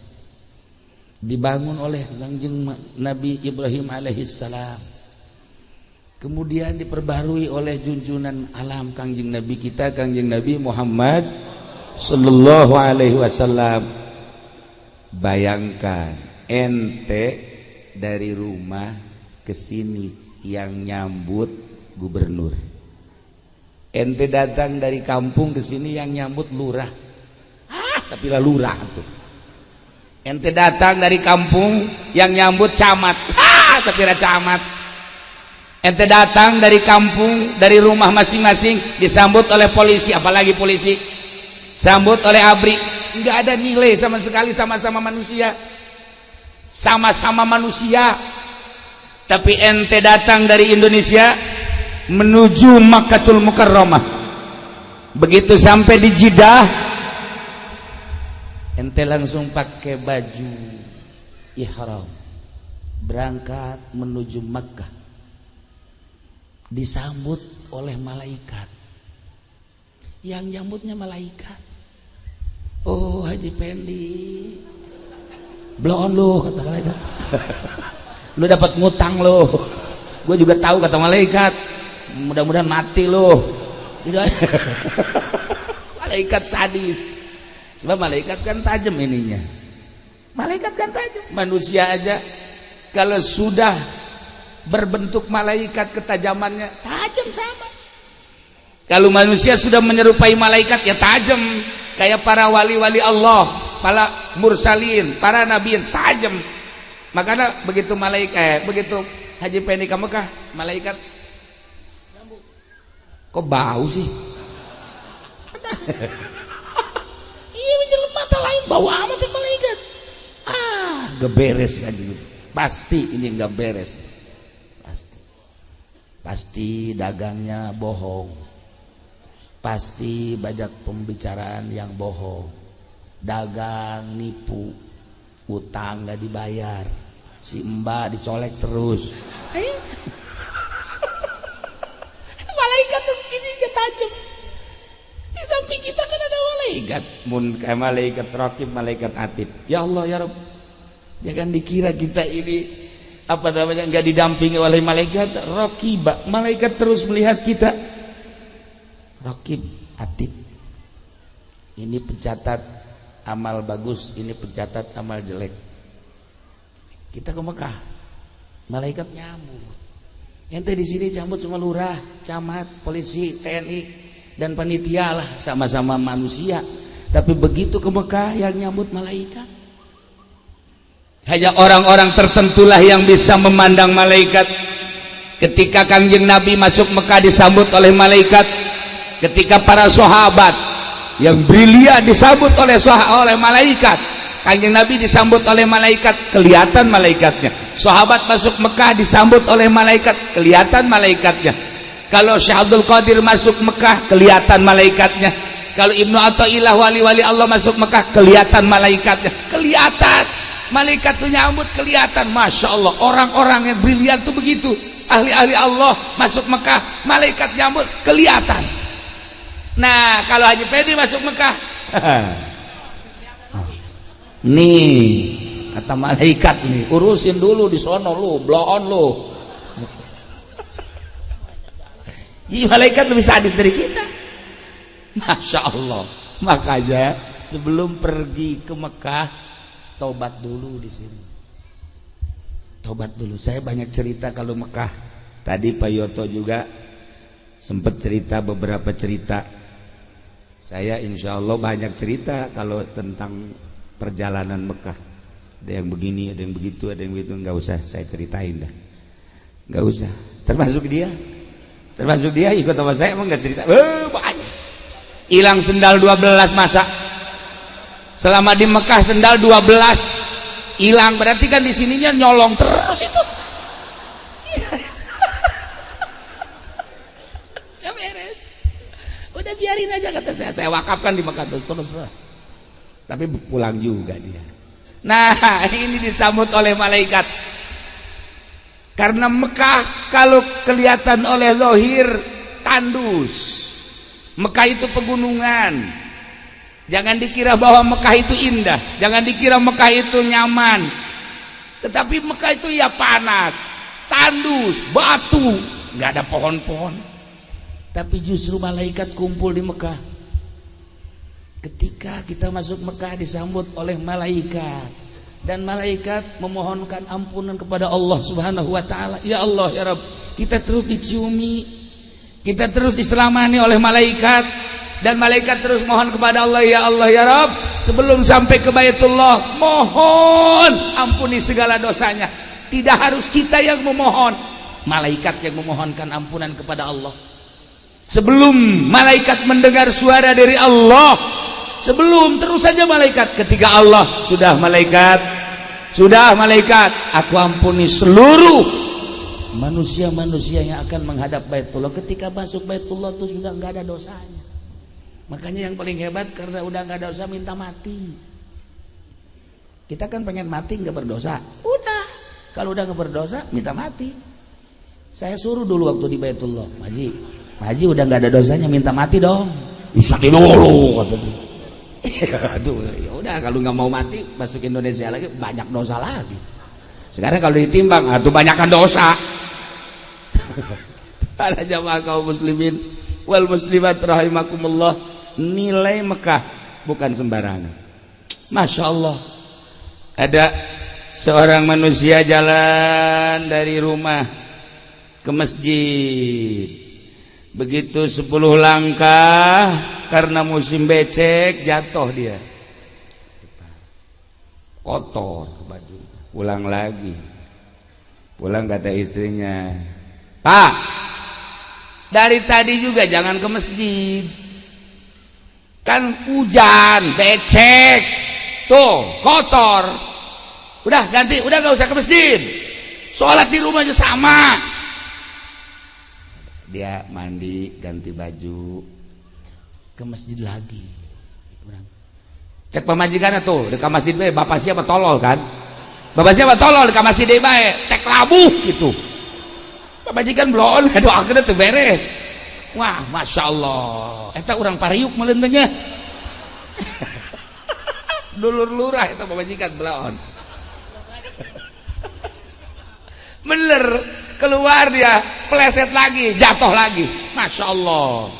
dibangun oleh Kangjeng Nabi Ibrahim alaihissalam, kemudian diperbarui oleh junjunan alam Kangjeng Nabi kita, Kangjeng Nabi Muhammad sallallahu alaihi wasallam. Bayangkan ente dari rumah ke sini yang nyambut gubernur, ente datang dari kampung ke sini yang nyambut lurah. Ah, tapi lah lurah tuh. Ente datang dari kampung yang nyambut camat. Ah, sapira camat. Ente datang dari kampung, dari rumah masing-masing disambut oleh polisi, apalagi polisi. Sambut oleh ABRI. Enggak ada nilai sama sekali, sama-sama manusia. Sama-sama manusia. Tapi ente datang dari Indonesia menuju Makkatul Mukarramah. Begitu sampai di Jeddah, ente langsung pakai baju ihram, berangkat menuju Makkah, disambut oleh malaikat. Yang nyambutnya malaikat. Oh, Haji Pendi, bloon lu, kata malaikat. Lu dapat ngutang lu. Gue juga tahu, kata malaikat. Mudah-mudahan mati lu. Malaikat sadis. Sebab malaikat kan tajam ininya. Malaikat kan tajam. Manusia aja kalau sudah berbentuk malaikat ketajamannya tajam sama. Kalau manusia sudah menyerupai malaikat ya tajam, kayak para wali-wali Allah, para mursalin, para nabiin tajam. Makanya begitu malaikat, begitu Haji Pendi ke Mekah, malaikat kok bau sih? Iya, jelema lain bau amat sih malaikat. Ah, gak beres kan gitu. Pasti ini nggak beres. Pasti. Pasti dagangnya bohong. Pasti banyak pembicaraan yang bohong. Dagang nipu, utang gak dibayar. Si mbak dicolek terus. Malaikat tuh gini tajam. Di samping kita kan ada malaikat. Mun malaikat raqib, malaikat atid. Ya Allah ya Rabb. Jangan dikira kita ini apa namanya nggak didampingi oleh malaikat raqib. Malaikat terus melihat kita. Raqib, atid. Ini pencatat amal bagus, ini pencatat amal jelek. Kita ke Mekah, malaikat nyambut. Ente di sini nyambut cuma lurah, camat, polisi, TNI, dan panitia lah, sama-sama manusia. Tapi begitu ke Mekah yang nyambut malaikat. Hanya orang-orang tertentulah yang bisa memandang malaikat. Ketika Kangjeng Nabi masuk Mekah disambut oleh malaikat. Ketika para sahabat yang brilian disambut oleh oleh malaikat. Kangjeng Nabi disambut oleh malaikat, kelihatan malaikatnya. Sahabat masuk Mekah disambut oleh malaikat, kelihatan malaikatnya. Kalau Syekh Abdul Qadir masuk Mekah, kelihatan malaikatnya. Kalau Ibnu Athaillah wali-wali Allah masuk Mekah, kelihatan malaikatnya. Kelihatan. Malaikat tuh nyambut kelihatan. Masya Allah, orang-orang yang brilian tuh begitu. Ahli-ahli Allah masuk Mekah, malaikat nyambut kelihatan. Nah, kalau Haji Pendi masuk Mekah, nih kata malaikat nih, urusin dulu di sono lu, bloon lu. Jadi malaikat lebih sadis dari kita. Masya Allah. Makanya sebelum pergi ke Mekah, tobat dulu di sini. Tobat dulu. Saya banyak cerita kalau Mekah. Tadi Pak Yoto juga sempat cerita beberapa cerita. Saya insya Allah banyak cerita kalau tentang perjalanan Mekah. Ada yang begini, ada yang begitu, ada yang begitu, nggak usah saya ceritain dah. Nggak usah. Termasuk dia ikut sama saya emang nggak cerita. Banyak. Hilang sendal 12 masa. Selama di Mekah sendal 12 hilang, berarti kan di sininya nyolong terus itu. Nggak beres. Udah biarin aja kata saya wakafkan di Mekah terus lah. Tapi pulang juga dia. Nah, ini disambut oleh malaikat. Karena Mekah kalau kelihatan oleh zahir tandus. Mekah itu pegunungan. Jangan dikira bahwa Mekah itu indah, jangan dikira Mekah itu nyaman. Tetapi Mekah itu ya panas, tandus, batu, nggak ada pohon-pohon. Tapi justru malaikat kumpul di Mekah. Ketika kita masuk Mekah disambut oleh malaikat, dan malaikat memohonkan ampunan kepada Allah Subhanahu wa taala. Ya Allah, ya Rabb, kita terus diciumi, kita terus diselamani oleh malaikat, dan malaikat terus mohon kepada Allah, ya Allah, ya Rabb, sebelum sampai ke Baitullah, mohon ampuni segala dosanya. Tidak harus kita yang memohon, malaikat yang memohonkan ampunan kepada Allah. Sebelum malaikat mendengar suara dari Allah, sebelum terus saja malaikat, ketika Allah sudah malaikat, sudah malaikat, aku ampuni seluruh manusia-manusia yang akan menghadap Baitullah. Ketika masuk Baitullah itu sudah nggak ada dosanya. Makanya yang paling hebat karena udah nggak ada dosa minta mati. Kita kan pengen mati nggak berdosa. Udah, kalau udah nggak berdosa minta mati. Saya suruh dulu waktu di Baitullah, Haji, Haji udah nggak ada dosanya minta mati dong. Bisa dulu kata dia. Aduh, ya udah kalau nggak mau mati masuk Indonesia lagi banyak dosa lagi. Sekarang kalau ditimbang, atuh banyakkan dosa. Para jamaah kaum muslimin wal muslimat rahimakumullah, nilai Mekah bukan sembarangan. Masya Allah. Ada seorang manusia jalan dari rumah ke masjid. Begitu 10 langkah, karena musim becek jatuh dia, kotor baju. Pulang lagi, pulang kata istrinya, Pak, dari tadi juga jangan ke masjid, kan hujan becek tuh kotor, udah ganti, udah gak usah ke masjid, sholat di rumah aja sama. Dia mandi, ganti baju, ke masjid lagi. Cek pamajikan tuh, dekat masjid bae, bapak siapa tolol kan? Bapak siapa tolol dekat masjid bae, tek labuh gitu. Pamajikan bloon, aduh akhirnya tuh beres. Wah, masya Allah. Eta urang pariuk melentenya. Dulur lurah eta pamajikan bloon. Bener, keluar dia, pleset lagi, jatuh lagi. Masya Allah.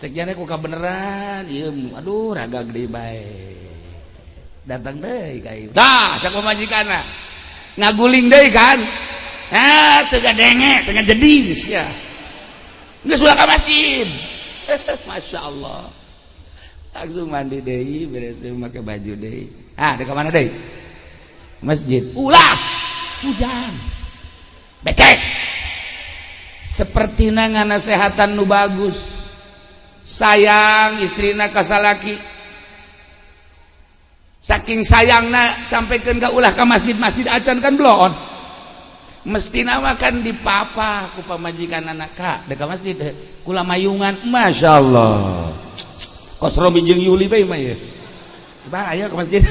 Ceknya ku beneran, iya, aduh raga gede bae. Datang deui ka ieu. Dah, cek pamajikanna. Ngaguling deui kan? Ah, teu gadenge, teu jadi sia. Geus ulah ka masjid. Masya Allah. Langsung mandi deui, beres make baju deui. Ah, deuk ka mana deui? Masjid. Ulah. Hujan. Becek. Sepertina nganasehatan nu bagus. Sayang istrina ka salaki. Saking sayangna sampaikan ka ulah ka masjid-masjid acan kan bloon. Mestina mah kan dipapa ku pamajikan anak ka deuk ka masjid kula mayungan. Masya Allah. Kos Romi jeung Yuli bae mah ieu. Bah ayo ke masjid.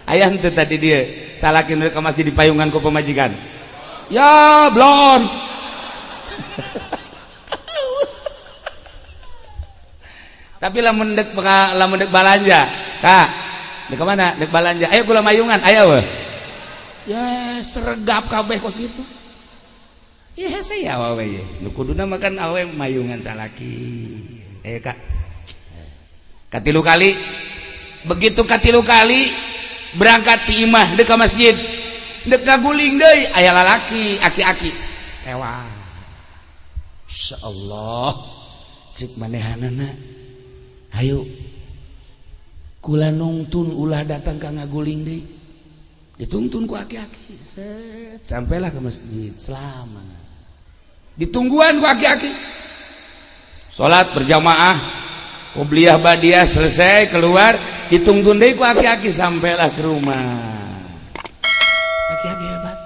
Aya henteu tadi dia salaki nu ka masjid dipayungan ku pamajikan. Ya bloon. Tapi lamun dek balanja, Kak, dek ke mana? Dek balanja. Ayo kula mayungan, ayo weh. Ya sergap kabeh kos itu. Ya saya awewe ye. Nu kuduna makan awe mayungan salaki. Ayo Kak. Katilu kali. Begitu katilu kali berangkat ti imah dek ka masjid. Dek kaguling deui aya lalaki aki-aki. Ewa. Insyaallah cek manehanana. Ayo. Kula nungtun ulah datang ka ngaguling deui. Dituntun ku aki-aki. Set, sampailah ke masjid selamat. Ditungguan ku aki-aki. Salat berjamaah, qobliyah badiah selesai keluar, ditungtun deui ku aki-aki sampailah ke rumah. Aki-aki hebat.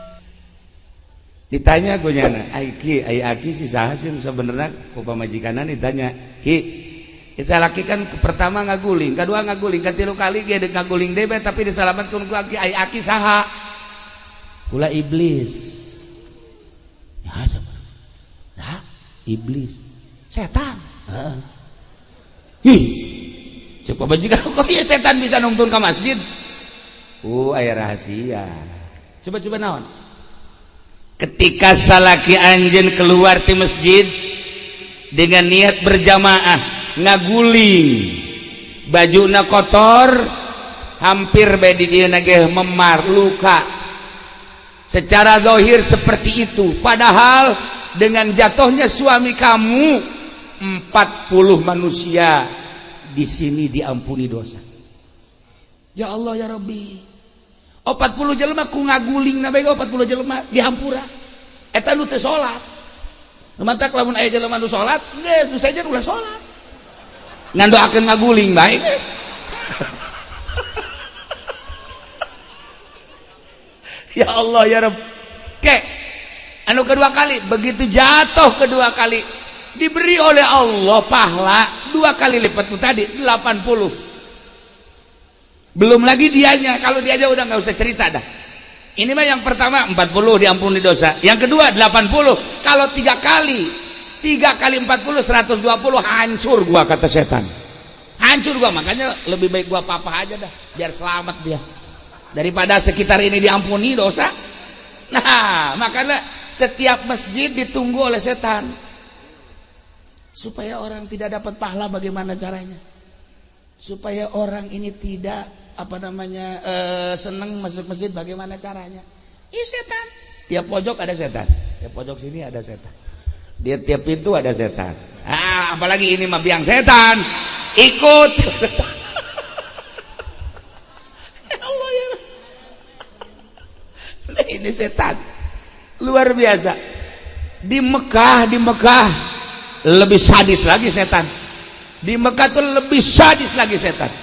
Ditanya ku nyana, ai ki, ai aki si saha sih sebenarnya ku pamajikanna ditanya, "Ki, kita laki kan pertama ngaguling, kedua ngaguling, ketilu kali ge ngaguling deui tapi disalamatkeun ku aki, ai aki saha?" Kula iblis. Ya sabar. Nah, iblis. Setan. Heeh. Ih. Cek pamajikan kok ya setan bisa nungtun ka masjid? Aya rahasia. Coba-coba naon? Ketika salaki anjeun keluar di masjid dengan niat berjamaah ngaguling, bajuna kotor, hampir bae di dieu ge memar luka. Secara zahir seperti itu, padahal dengan jatuhnya suami kamu 40 manusia di sini diampuni dosa. Ya Allah ya Rabbi. 40 jelema ku ngaguling na bae 40 jelema dihampura. Eta nu teu salat. Nu mantak lamun aya jelema nu salat, geus nu sejen ulah salat. Ngan doakeun ngaguling bae geus. Ya Allah ya Rabb. Ke anu kedua kali begitu jatuh kedua kali diberi oleh Allah pahala 2 kali lipat nu tadi 80. Belum lagi dianya, kalau dianya udah nggak usah cerita dah. Ini mah yang pertama 40 diampuni dosa, yang kedua 80. Kalau 3 kali, 3 kali 40 120 hancur gua kata setan. Hancur gua, makanya lebih baik gua papa aja dah biar selamat dia. Daripada sekitar ini diampuni dosa. Nah, makanya setiap masjid ditunggu oleh setan. Supaya orang tidak dapat pahala bagaimana caranya? Supaya orang ini tidak seneng masuk masjid bagaimana caranya? Ih setan. Tiap pojok ada setan. Tiap pojok sini ada setan. Di tiap pintu ada setan. Ah, apalagi ini mah biang setan. Ikut. Ya Allah ya. Nah, ini setan. Luar biasa. Di Mekah lebih sadis lagi setan. Di Mekah tuh lebih sadis lagi setan.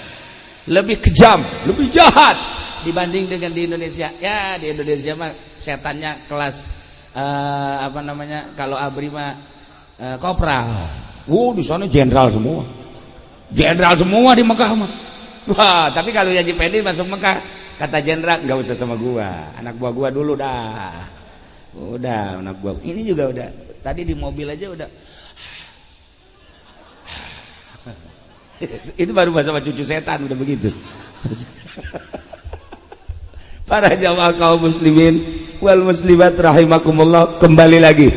Lebih kejam, lebih jahat dibanding dengan di Indonesia. Ya, di Indonesia mah setannya kelas kalau ABRI mah kopral. Di sana jenderal semua. Jenderal semua di Mekah mah. Wah, tapi kalau Haji Pendi masuk Mekah, kata jenderal nggak usah sama gua, anak buah gua dulu dah. Udah, anak buah. Ini juga udah. Tadi di mobil aja udah. Itu baru sama cucu setan udah begitu. Para jamaah kaum muslimin wal muslimat rahimakumullah, kembali lagi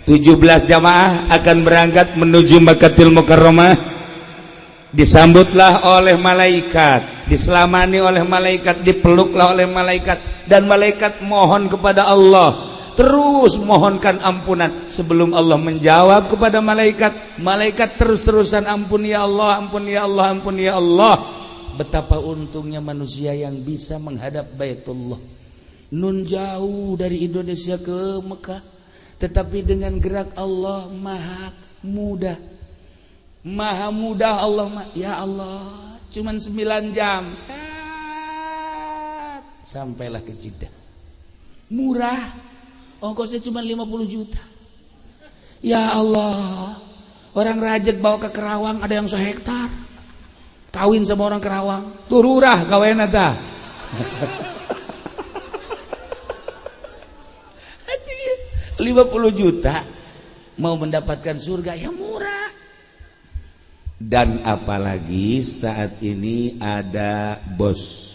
17 jamaah akan berangkat menuju Makkatul Mukarramah. Disambutlah oleh malaikat, diselamani oleh malaikat, dipeluklah oleh malaikat, dan malaikat mohon kepada Allah, terus mohonkan ampunan. Sebelum Allah menjawab kepada malaikat, malaikat terus-terusan ampun ya Allah, ampun ya Allah, ampun ya Allah. Betapa untungnya manusia yang bisa menghadap Baitullah. Nun jauh dari Indonesia ke Mekah, tetapi dengan gerak Allah maha mudah. Maha mudah Allah, ya Allah, cuman 9 jam. Sampailah ke Jeddah. Murah. Ongkosnya cuma 50 juta. Ya Allah, orang Rajeg bawa ke Kerawang ada yang sehektar. Kawin sama orang Kerawang, tururah kawin eta. 50 juta mau mendapatkan surga ya murah. Dan apalagi saat ini ada bos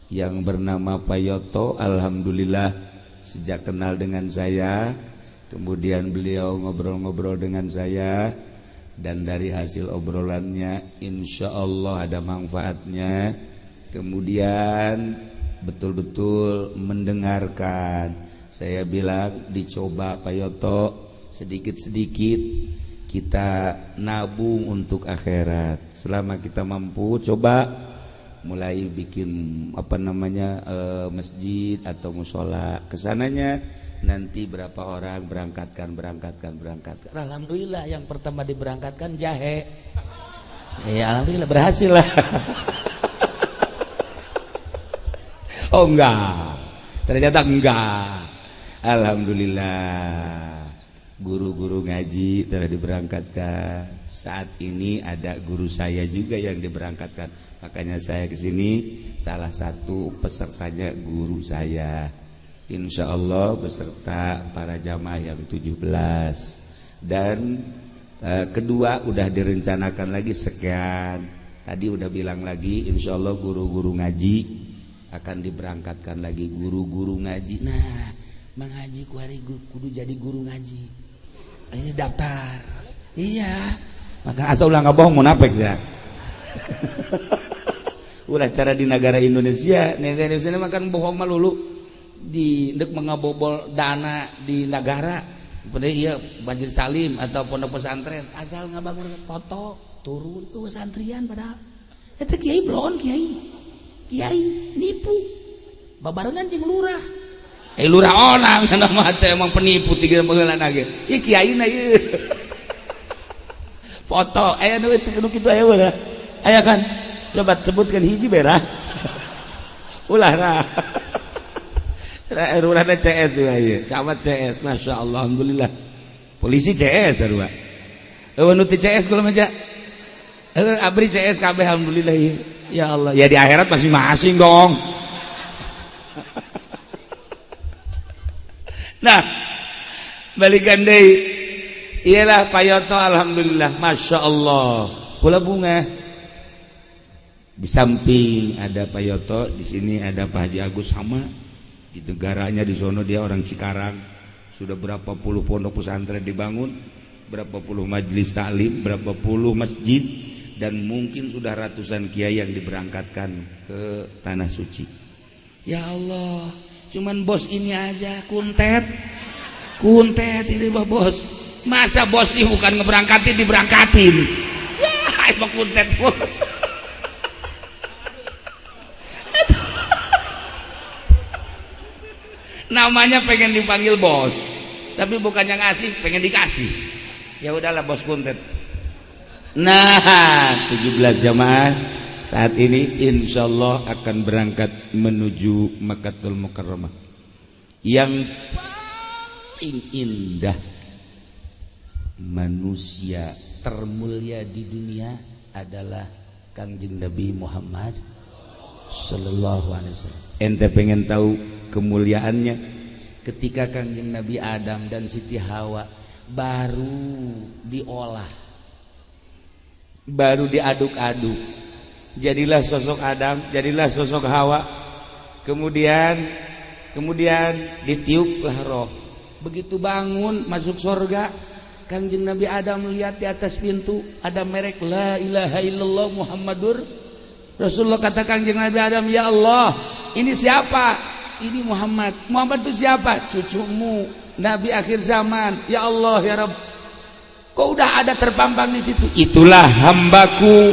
yang bernama Pak Yoto, alhamdulillah sejak kenal dengan saya, kemudian beliau ngobrol-ngobrol dengan saya, dan dari hasil obrolannya insya Allah ada manfaatnya. Kemudian betul-betul mendengarkan. Saya bilang dicoba Pak Yoto sedikit-sedikit. Kita nabung untuk akhirat. Selama kita mampu, coba mulai bikin apa namanya masjid atau musola. Kesananya nanti berapa orang berangkatkan. Alhamdulillah yang pertama diberangkatkan jahe. Ya alhamdulillah berhasil lah. Oh enggak, ternyata enggak. Alhamdulillah guru-guru ngaji telah diberangkatkan. Saat ini ada guru saya juga yang diberangkatkan. Makanya saya kesini salah satu pesertanya guru saya. Insya Allah beserta para jamaah yang 17. Dan kedua udah direncanakan lagi sekian. Tadi udah bilang lagi insya Allah guru-guru ngaji akan diberangkatkan lagi, guru-guru ngaji. Nah, mengaji kuari kudu jadi guru ngaji. Ini daftar. Iya. Maka asal ulah nggak bohong munafik ya. Ulah cara di negara Indonesia, negara Indonesia makan bohong melulu di ndek mengabobol dana di negara. Pada iya Banjir Salim atau pondok pesantren asal ngabangun foto turun tuh santrian padahal. Eta kiai blon kiai. Kiai nipu. Babarengan jeung lurah. Lurah onang kana mah teh emang penipu tiga baheula ge. Ieu kiai na ieu. Foto aya nu teu kudu kitu aya we. Aya kan? Coba sebutkan hiji berah. Ulah ra. Lurahna CS ieu. Camat CS, Masya Allah, alhamdulillah. Polisi CS sarua. Eueuh nu teu CS kula mah ja. Abri CS kabeh alhamdulillah ieu. Ya Allah, ya di akhirat masing-masing dong. Nah, balikan deui. Iyalah Pak Yoto alhamdulillah, Masya Allah. Kula bunga. Di samping ada Pak Yoto, di sini ada Pak Haji Agus sama. Di negaranya di sono dia orang Cikarang. Sudah berapa puluh pondok pesantren dibangun, berapa puluh majelis taklim, berapa puluh masjid, dan mungkin sudah ratusan kiai yang diberangkatkan ke tanah suci. Ya Allah, cuman bos ini aja kuntet. Kuntet ini bos. Masa bos sih bukan ngeberangkatin, diberangkatin. Ya, emang kuntet bos. Namanya pengen dipanggil bos, tapi bukannya ngasih, pengen dikasih. Ya udahlah bos kuntet. Nah, 17 jamaah saat ini insya Allah akan berangkat menuju Makkatul Mukarramah yang paling indah. Manusia termulia di dunia adalah Kangjeng Nabi Muhammad sallallahu alaihi wasallam. Ente pengen tahu kemuliaannya? Ketika Kangjeng Nabi Adam dan Siti Hawa baru diolah, baru diaduk-aduk, jadilah sosok Adam, jadilah sosok Hawa. Kemudian ditiuplah roh. Begitu bangun masuk surga, Kangjeng Nabi Adam lihat di atas pintu ada merek la ilaha illallah Muhammadur Rasulullah. Kata Kangjeng Nabi Adam, ya Allah, ini siapa? Ini Muhammad. Muhammad itu siapa? Cucumu, Nabi akhir zaman. Ya Allah, ya Rabb, kok udah ada terpampang di situ? Itulah hambaku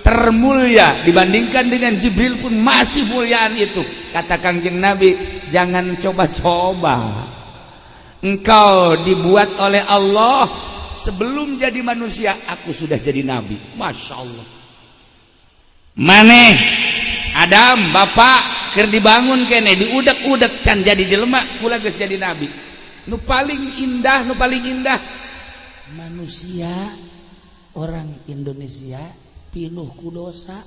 termulia dibandingkan dengan Jibril pun masih muliaan itu. Kata Kangjeng Nabi, jangan coba-coba. Engkau dibuat oleh Allah sebelum jadi manusia, aku sudah jadi nabi. Masya Allah. Maneh Adam bapak keur dibangun kene diudek-udek can jadi jelema kula geus jadi nabi. Nu paling indah, nu paling indah manusia orang Indonesia pinuh ku dosa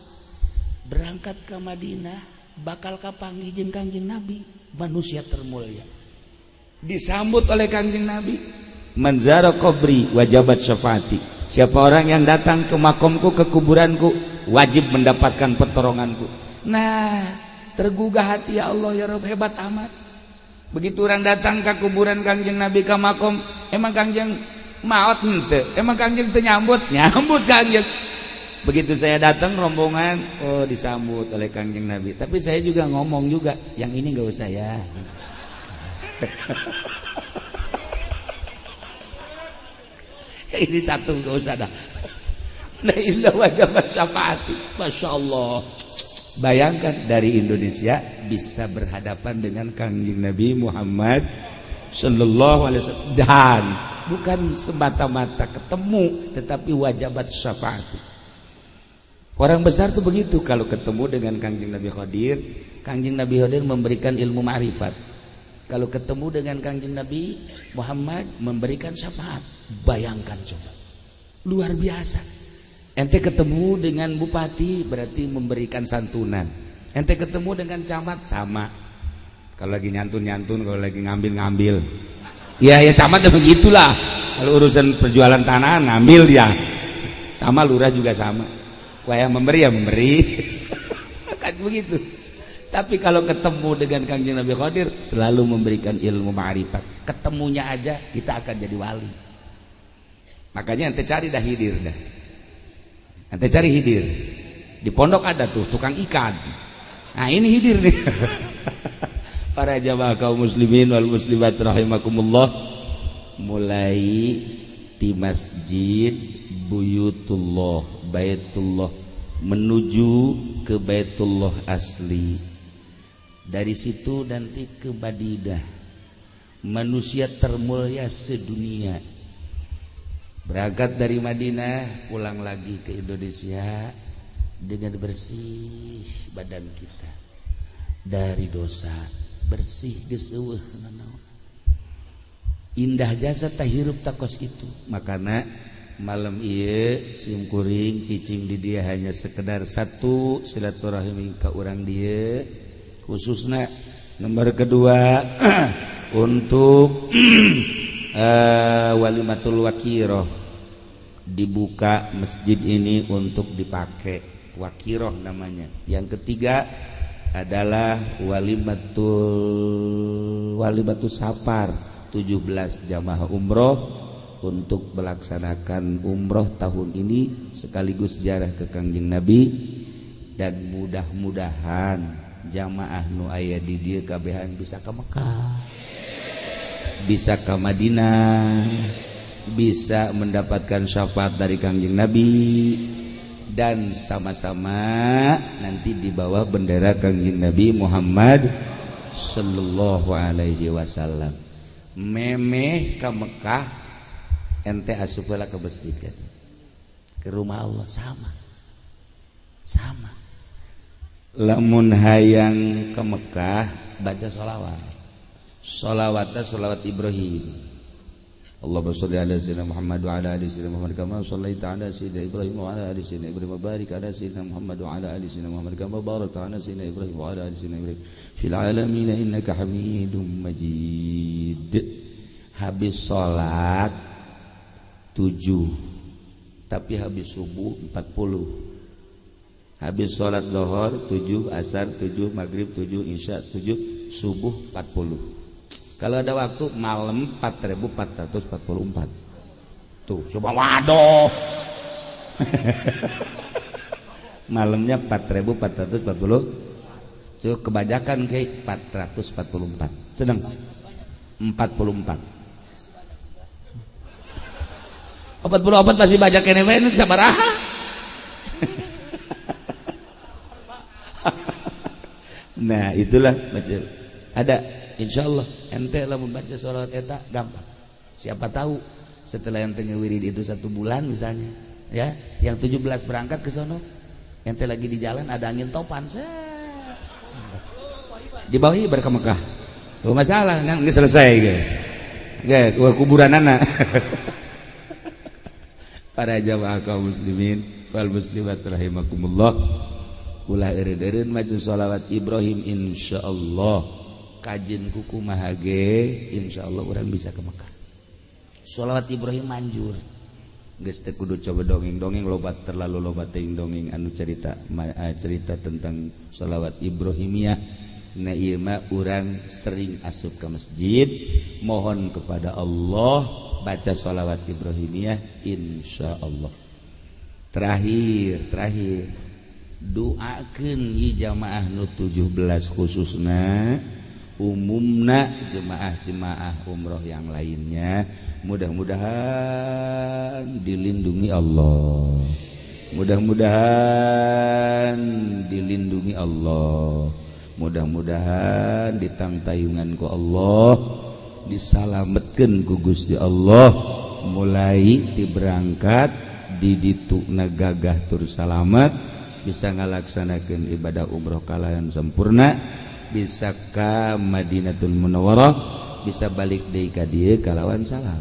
berangkat ke Madinah bakal kapanggih jeung Kangjeng Nabi, manusia termulia. Disambut oleh Kangjeng Nabi, manzara qabri wajabat syafaati. Siapa orang yang datang ke makomku, ke kuburanku, wajib mendapatkan pertolonganku. Nah, tergugah hati, ya Allah ya Rabb, hebat amat. Begitu orang datang ke kuburan Kangjeng Nabi ke makom, emang Kangjeng maot henteu? Emang Kangjeng teu nyambut? Nyambut Kangjeng. Begitu saya datang rombongan, oh disambut oleh Kangjeng Nabi. Tapi saya juga ngomong juga, yang ini nggak usah ya. Ini satu gak usah dah. La illa wajib syafaati. Masya Allah. Bayangkan dari Indonesia bisa berhadapan dengan Kangjeng Nabi Muhammad Sallallahu Alaihi Wasallam dan bukan semata-mata ketemu, tetapi wajabat syafaat. Orang besar tuh begitu kalau ketemu dengan Kangjeng Nabi Khadir, Kangjeng Nabi Khadir memberikan ilmu ma'rifat. Kalau ketemu dengan Kangjeng Nabi Muhammad memberikan syafaat. Bayangkan coba. Luar biasa. Ente ketemu dengan bupati berarti memberikan santunan. Ente ketemu dengan camat sama. Kalau lagi nyantun-nyantun, kalau lagi ngambil-ngambil. Ya ya camat ya begitulah. Kalau urusan perjualan tanah ngambil ya. Sama lurah juga sama. Wah yang memberi ya memberi. Kan begitu. Tapi kalau ketemu dengan Kangjeng Nabi Khadir selalu memberikan ilmu ma'rifat. Ketemunya aja kita akan jadi wali. Makanya ente cari dah hidir dah. Ente cari hidir. Di pondok ada tuh tukang ikan. Nah ini hidir nih. Para jamaah kaum muslimin wal muslimat rahimakumullah, mulai di masjid Buyutullah, Baitullah menuju ke Baitullah asli. Dari situ nanti ke Madinah. Manusia termulia sedunia. Berangkat dari Madinah, pulang lagi ke Indonesia dengan bersih badan kita dari dosa, bersih geus eueuh nanaon. Indah jasa tahirup takos itu. Makana malam ieu sim kuring cicing di dia hanya sekedar satu silaturahmi ka urang dieu, khususna nomor kedua untuk walimatul wakiroh, dibuka masjid ini untuk dipakai wakiroh namanya. Yang ketiga adalah walimatul safar 17 jamaah umroh untuk melaksanakan umroh tahun ini sekaligus ziarah ke Kangjeng Nabi, dan mudah-mudahan jamaah nu aya di dieu kabehan bisa ke Mekah, bisa ke Madinah, bisa mendapatkan syafaat dari Kangjeng Nabi, dan sama-sama nanti di bawah bendera Kangjeng Nabi Muhammad Sallallahu Alaihi Wasallam. Memeh ke Mekah ente asup heula ke masjid kan, ke rumah Allah sama sama. Lamun hayang ke Mekah baca sholawat, sholawatnya sholawat Ibrahim. Allahumma sholli ala sayyidina Muhammad wa ala ali sayyidina Muhammad kama shallaita ala sayyidina Ibrahim wa ala ali sayyidina Ibrahim wa barik ala sayyidina Muhammad wa ala ali sayyidina Muhammad kama barakta ala sayyidina Ibrahim wa ala ali sayyidina Ibrahim fil alamin innaka Hamidum Majid. Habis sholat 7, tapi habis subuh 40. Habis sholat lohor 7, asar 7, maghrib 7, isya 7, subuh 40. Kalau ada waktu malam 4444. Tuh, coba waduh. Malamnya 4440. Tuh kebanyakan kayak 444. Sedang 44. 44 masih banyak kene wae sabaraha. Nah, itulah baca. Ada insyaallah ente lah membaca sholawat eta gampang. Siapa tahu setelah ente ngewirid itu 1 bulan misalnya, ya, yang 17 berangkat ke sono, ente lagi di jalan ada angin topan, di bawah ini ke Mekah. Oh, masalah kan nggak selesai, guys. Guys, wah kuburan anak. Para jamaah kaum muslimin wal muslimat rahimakumullah. Ulah eureun-eureun maca sholawat Ibrahim insyaallah kajen kuku mahage insyaallah orang bisa ke Mekah. Sholawat Ibrahim manjur. Geus teu kudu coba dongeng-dongeng lobat, terlalu lobat teuing dongeng anu cerita cerita tentang sholawat Ibrahimiyah. Nah ieu mah urang sering asup ke masjid mohon kepada Allah baca sholawat Ibrahimiyah insyaallah. Terakhir doakeun ieu jamaah nu 17 khususna Umumna jemaah-jemaah umroh yang lainnya mudah-mudahan dilindungi Allah, mudah-mudahan dilindungi Allah, mudah-mudahan ditangtayungan ku Allah, disalametkeun ku Gusti Allah, mulai diberangkat di dituna gagah tur salamet, bisa ngalaksanakeun ibadah umroh kalayan sempurna, bisa ka Madinatul Munawwarah, bisa balik deui ka dieu kalawan salam,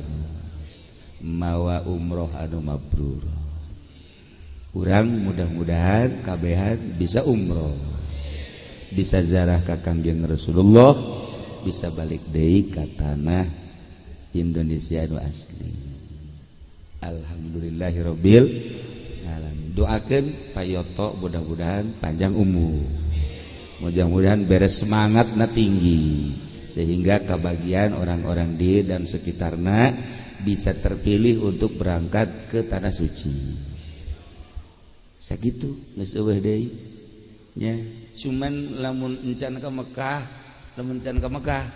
mawa umroh anu mabrur. Urang mudah-mudahan kabehan bisa umroh, bisa ziarah ka Kangjeng Rasulullah, bisa balik deui ka tanah Indonesia nu asli. Alhamdulillahirabbil alamin. Doakeun Pak Yoto mudah-mudahan panjang umur, mudah-mudahan beres semangatna tinggi sehingga kebagian orang-orang di dan sekitarna bisa terpilih untuk berangkat ke tanah suci. Sakitu geus eueuh deui nya, cuman lamun encan ka Mekah, lamun encan ka Mekah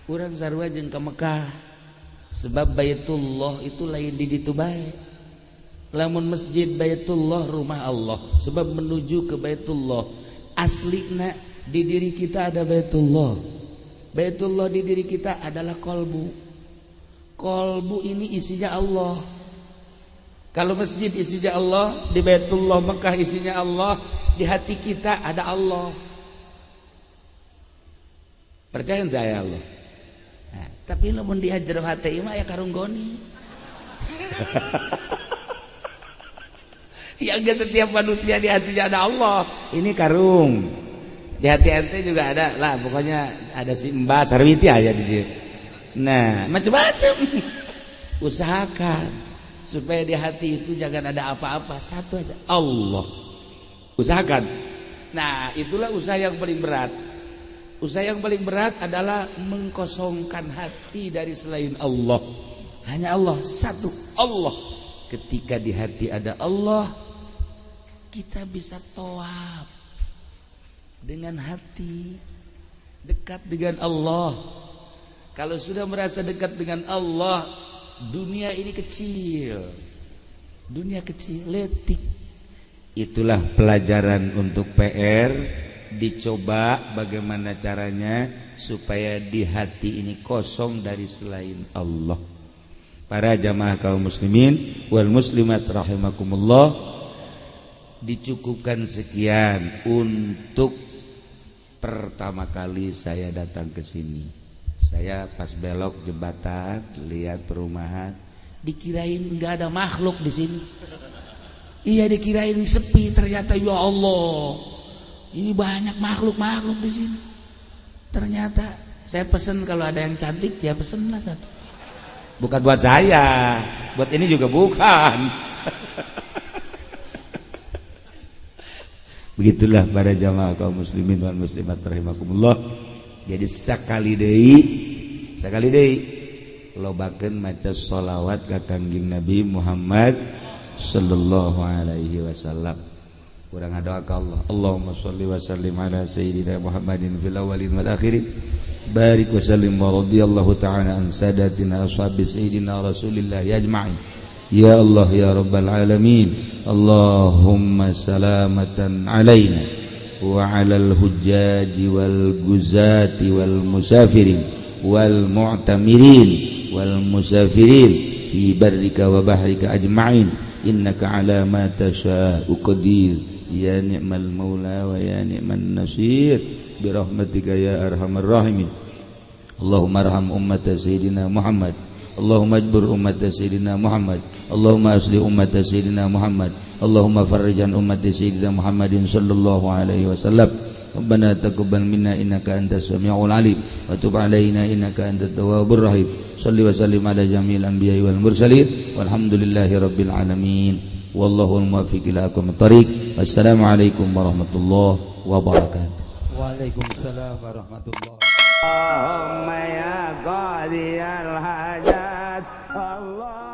urang sarua jeung ka Mekah, sebab Baitullah itu lain di ditu bae. Lamun masjid Baitullah rumah Allah, sebab menuju ke Baitullah aslina di diri kita ada Baitullah. Baitullah di diri kita adalah kolbu. Kolbu ini isinya Allah. Kalau masjid isinya Allah, di Baitullah Mekah isinya Allah, di hati kita ada Allah. Percaya enggak ya Allah? Nah, tapi lamun di jero hati mah ya karunggoni. Ya enggak setiap manusia di hatinya ada Allah. Ini karung. Di hati ente juga ada lah, pokoknya ada si Mbak Sarwiti aja di dia. Nah, macam-macam. Usahakan supaya di hati itu jangan ada apa-apa, satu aja, Allah. Usahakan. Nah, itulah usaha yang paling berat. Usaha yang paling berat adalah mengkosongkan hati dari selain Allah. Hanya Allah, satu, Allah. Ketika di hati ada Allah, kita bisa tawaf dengan hati, dekat dengan Allah. Kalau sudah merasa dekat dengan Allah, dunia ini kecil, dunia kecil, letik. Itulah pelajaran untuk PR. Dicoba bagaimana caranya supaya di hati ini kosong dari selain Allah. Para jamaah kaum muslimin wal muslimat rahimakumullah, dicukupkan sekian untuk pertama kali saya datang ke sini. Saya pas belok jembatan, lihat perumahan, dikirain nggak ada makhluk di sini. Iya, dikirain sepi, ternyata ya Allah, ini banyak makhluk-makhluk di sini. Ternyata saya pesen kalau ada yang cantik, ya pesen lah satu. Bukan buat saya, buat ini juga bukan. Begitulah para jamaah kaum muslimin wal muslimat rahimakumullah. Jadi sakali deui lobakeun maca sholawat ka Kangjeng Nabi Muhammad sallallahu alaihi wasallam. Urang doa ka Allah, Allahumma sholli wa sallim ala sayyidina Muhammadin fil awwalin wal akhirin. Barik wa sallim wa radhiyallahu ta'ala an sadatina ashabi sayyidina Rasulillah ajma'in. Ya Allah ya Rabbal alamin. Allahumma salamatan alaina wa 'alal hujjaji wal guzati wal musafirin wal mu'tamirin wal musafirin fi barrika wa bahrika ajma'in. Innaka 'ala ma tasha'u qadir. Ya ni'mal maula wa ya ni'man nasir. Bi rahmatika ya arhamar rahimin. Allahumma arham ummata sayyidina Muhammad. Allahumma ajbur ummata sayyidina Muhammad. Allahumma asli ummata sayyidina Muhammad. Allahumma farrijan ummati sayyidina Muhammadin sallallahu alaihi wasallam. Rabbana taqabbal minna innaka antas samiul alim wa tub alaina innaka antat tawwabur rahim. Shalli wa sallim ala jami'il anbiya'i wal mursalin walhamdulillahi rabbil alamin. Wallahul muwaffiq ila aqwamit thariq. Wassalamualaikum warahmatullahi wabarakatuh. Waalaikumsalam warahmatullahi. Allahumma ya qadiyal hajat. Allah.